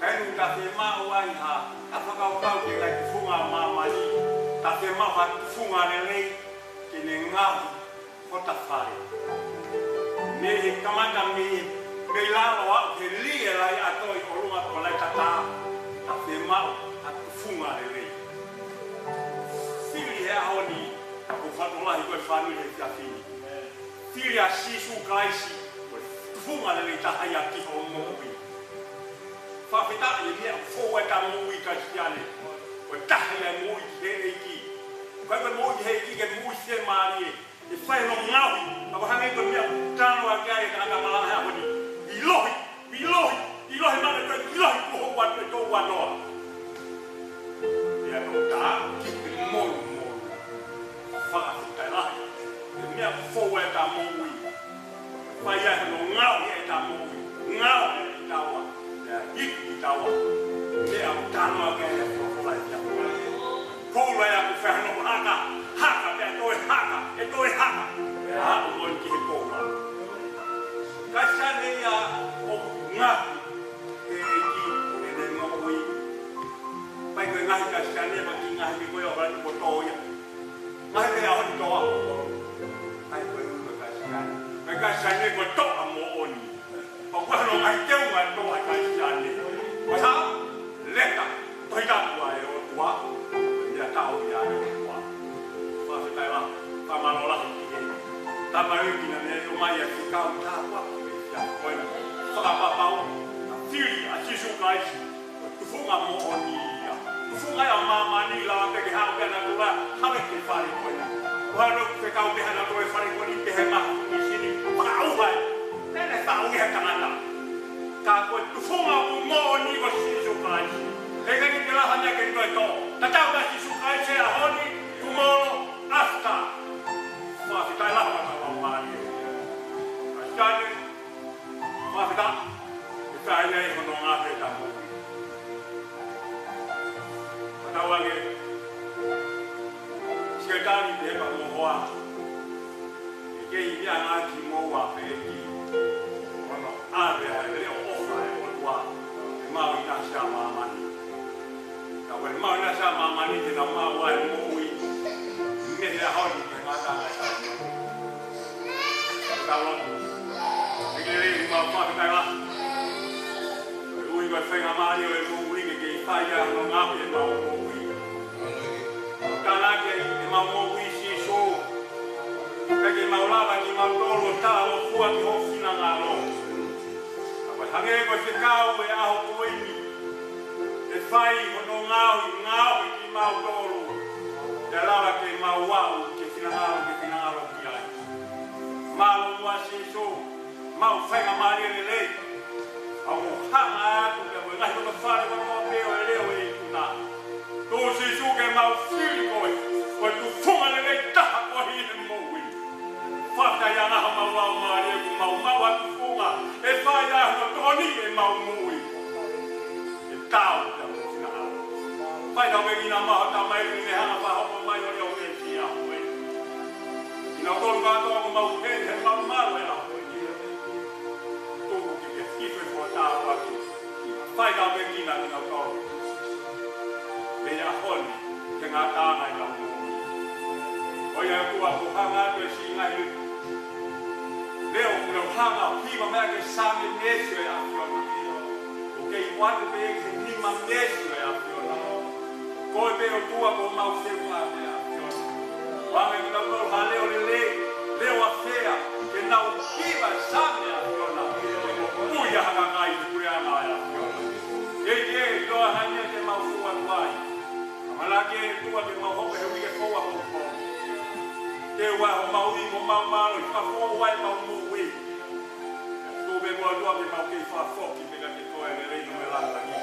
Henu ta fiemaʻu ai ha, ha fakakaukau ki he ngaahi tufunga ʻo māmani. Ta fiemaʻu ha tufunga lelei ke ne ngaohi hota fale. Mei he kamata mei, mei lalo aʻu ki he lī e lai ʻato ʻi ʻolunga ko e lai tatā. Ta fiemaʻu ha tufunga lelei. Fili he ʻaho ni, ka ko e fakalotolahi ko e fānau he efiafi ni. Fili ʻa Sīsū Kalaisi, ko e tufunga lelei taha ia ki hoʻo moʻui. Fakafetaʻi he meʻa ʻoku fou ai ʻeta moʻui Kalisitiane. Ko e taha ia e moʻui ki he ʻEiki. Ko e moʻui ki he ʻEiki ke moʻui fiemālie. ʻE fai hono ngaohi. Ka ʻoku hangē ko e meʻa ʻoku tanu ake ai e tangata malanga he ʻaho ni. ʻIlohi, ʻilohi, ʻilohi mane ko e ʻilohi kuo hoko atu e tō ua noa. Ia no ka ki he molu molu. Fakafetaʻi lahi. He meʻa ʻoku fou ai ʻeta moʻui. Fai ai hono ngaohi ʻeta moʻui. Ngaohi ʻe taua. Pea hiki ʻi taua. Meʻa ʻoku tanu ake e folofola ʻi he ʻaho ni. Koula ia ʻoku fai hono haka. Haka, pea toe haka. ʻE toe haka. Pea aʻu mo ia ki he koula. Kalisitiane ia ʻoku ngaohi ʻe he ʻEiki ʻene moʻui. Pea ko e ngaahi Kalisitiane, pea ki he ngaahi meʻa ko ia ʻoku ʻalu ʻo tō ia. Ngaahi meʻa ʻoku tō ʻa moʻoni. Pea ko e ʻuhinga Kalisitiane. Pea Kalisitiane ko e toʻa moʻoni. Pea ko hono ngaahi teunga toʻa Kalisitiane. Ko e hā? Leta, Tohi Tapu ʻa e ʻOtua, meʻa tau ia ʻa e ʻOtua. Fakafetaʻi lahi, fakamālō lahi ki he tamaioʻeiki naʻa ne ʻomai ʻa e fekau tāpuaki ki he efiafi ko eni. Fakapapau, fili ʻa Sīsū Kalaisi, ko e tufunga moʻoni ia. Tufunga ia ʻo māmani lava pē ke haʻu pē ʻa natula, haʻu ki he fale ko eni. Ko hono fekau pē ʻa natula e fale ko eni, pehē mai ʻa e misini, fakaʻauha ia. Naʻe fakaʻauha ʻe he tangata. Ka ko e tufunga ʻoku moʻoni ko Sīsū Kalaisi. He ʻikai ke ʻi ai ha meʻa ke ne toe tō. Tatau pē ʻa Sīsū Kalaisi he ʻaho ni, tomorrow, after. Fakafetaʻi lahi ʻa e Laumālie. Kalisitiane, fakafetaʻi. ʻE fai ai hono ngaohi ʻeta moʻui. Fakatauange, Sekelitali Pepa mo Hoa. ʻE kei meʻa ngā ki mo ua pe eki. Ono ave ai le o ofa e o tua. ʻE mau ʻi nasi ʻa māmani. Ka ʻoku ʻi ai e mau ʻi nasi ʻa māmani ke nau maʻu ai moʻui. Mei he ʻaho ni ke ngata ai. Talo. ʻEiki lelei, mau fakafetaʻi lahi. Ui ko e faingamālie ʻo e moʻui ke kei fai ai hono ngaohi ʻemau moʻui. Tānaki ʻemau moʻui Sīsū. Kae ke mau lava kimautolu ʻo talangofua ki ho finangalo. Ka ʻoku hangē ko e fekau ʻo e ʻaho ko eni. ʻE fai hono ngaohi, ngaohi kimautolu. Ke lava ke mau aʻu ki he finangalo, ke finangalo ki ai. Mālō muʻa Sīsū, mau faingamālie lelei. ʻOku mau hanga atu pea mo e ngaahi loto fale kotoa pē ʻo e leʻo ʻo e ikuna. Tuku Sīsū ke mau fili koe, ko e tufunga lelei taha koe ʻi he moʻui. Fakafetaʻi ʻa e ngaahi mau lau mālie kuo mau maʻu ʻa e tufunga, ʻe fai ai hono tokoni ʻemau moʻui. ʻE tau pea mo finangalo. Fai tau pē kina mau ha tamai ni ne hanga fakahoko mai ʻo leʻo me kia koe. Kinautolu kātoa ʻoku mau heni he mau malu e ʻaho ni. Tuku ke ke hifo e fua tāpuaki. Fai tau pē kina kinautolu. Mei he ʻaho ni, ke ngata ai ʻenau moʻui. ʻOiauē, ʻoku hanga atu e siʻi ngaahi leʻo ʻoku nau hanga ʻo hiva mai ʻa e Saame neesi ʻo e ʻAfiona. ʻOku kei ʻoatu pē ki he nima neesi ʻo e ʻAfiona. Ko e pē ʻOtua ko homau feʻunga pē ʻAfiona. Hanga ʻe kinautolu ha leʻo lelei, leʻo ʻafea, ke nau hiva e Saame ʻAfiona. Ke moʻui ai ha kakai ʻi he puleʻanga ʻo e ʻAfiona. ʻEiki ē, ʻiloa ha meʻa ke mau fou atu ai. Kae malaki ʻOtua ke mau hoko he uike foʻou ʻa hoʻo moʻui. Ke ua homau ivi, homau mālohi, fakafou ai ʻemau moʻui. Tuku pē muʻa ʻOtua ke mau kei fakafoki pē kiate koe ʻi he reino ʻo e langilangi.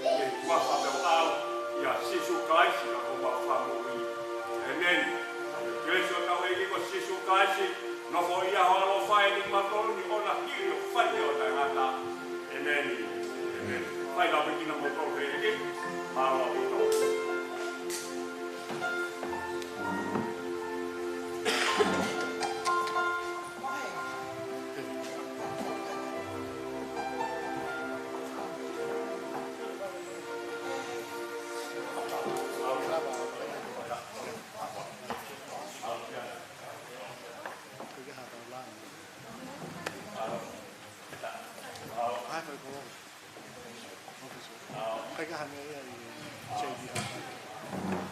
ʻI he huafa pē ʻo ʻAlo, ʻia Sīsū Kalaisi ko homau Fakamoʻui. ʻĒmeni. Kelesi ʻa hotau ʻEiki ko Sīsū Kalaisi, nofoʻia ho ʻaloʻofa ʻiate kimautolu ni ʻo na hili ʻo fai ʻo taʻengata. ʻĒmeni. ʻĒmeni. Fai lava pē kimoutolu he ʻEiki. Mālō ʻaupito. Ka hanga ia ʻe J B Hunt.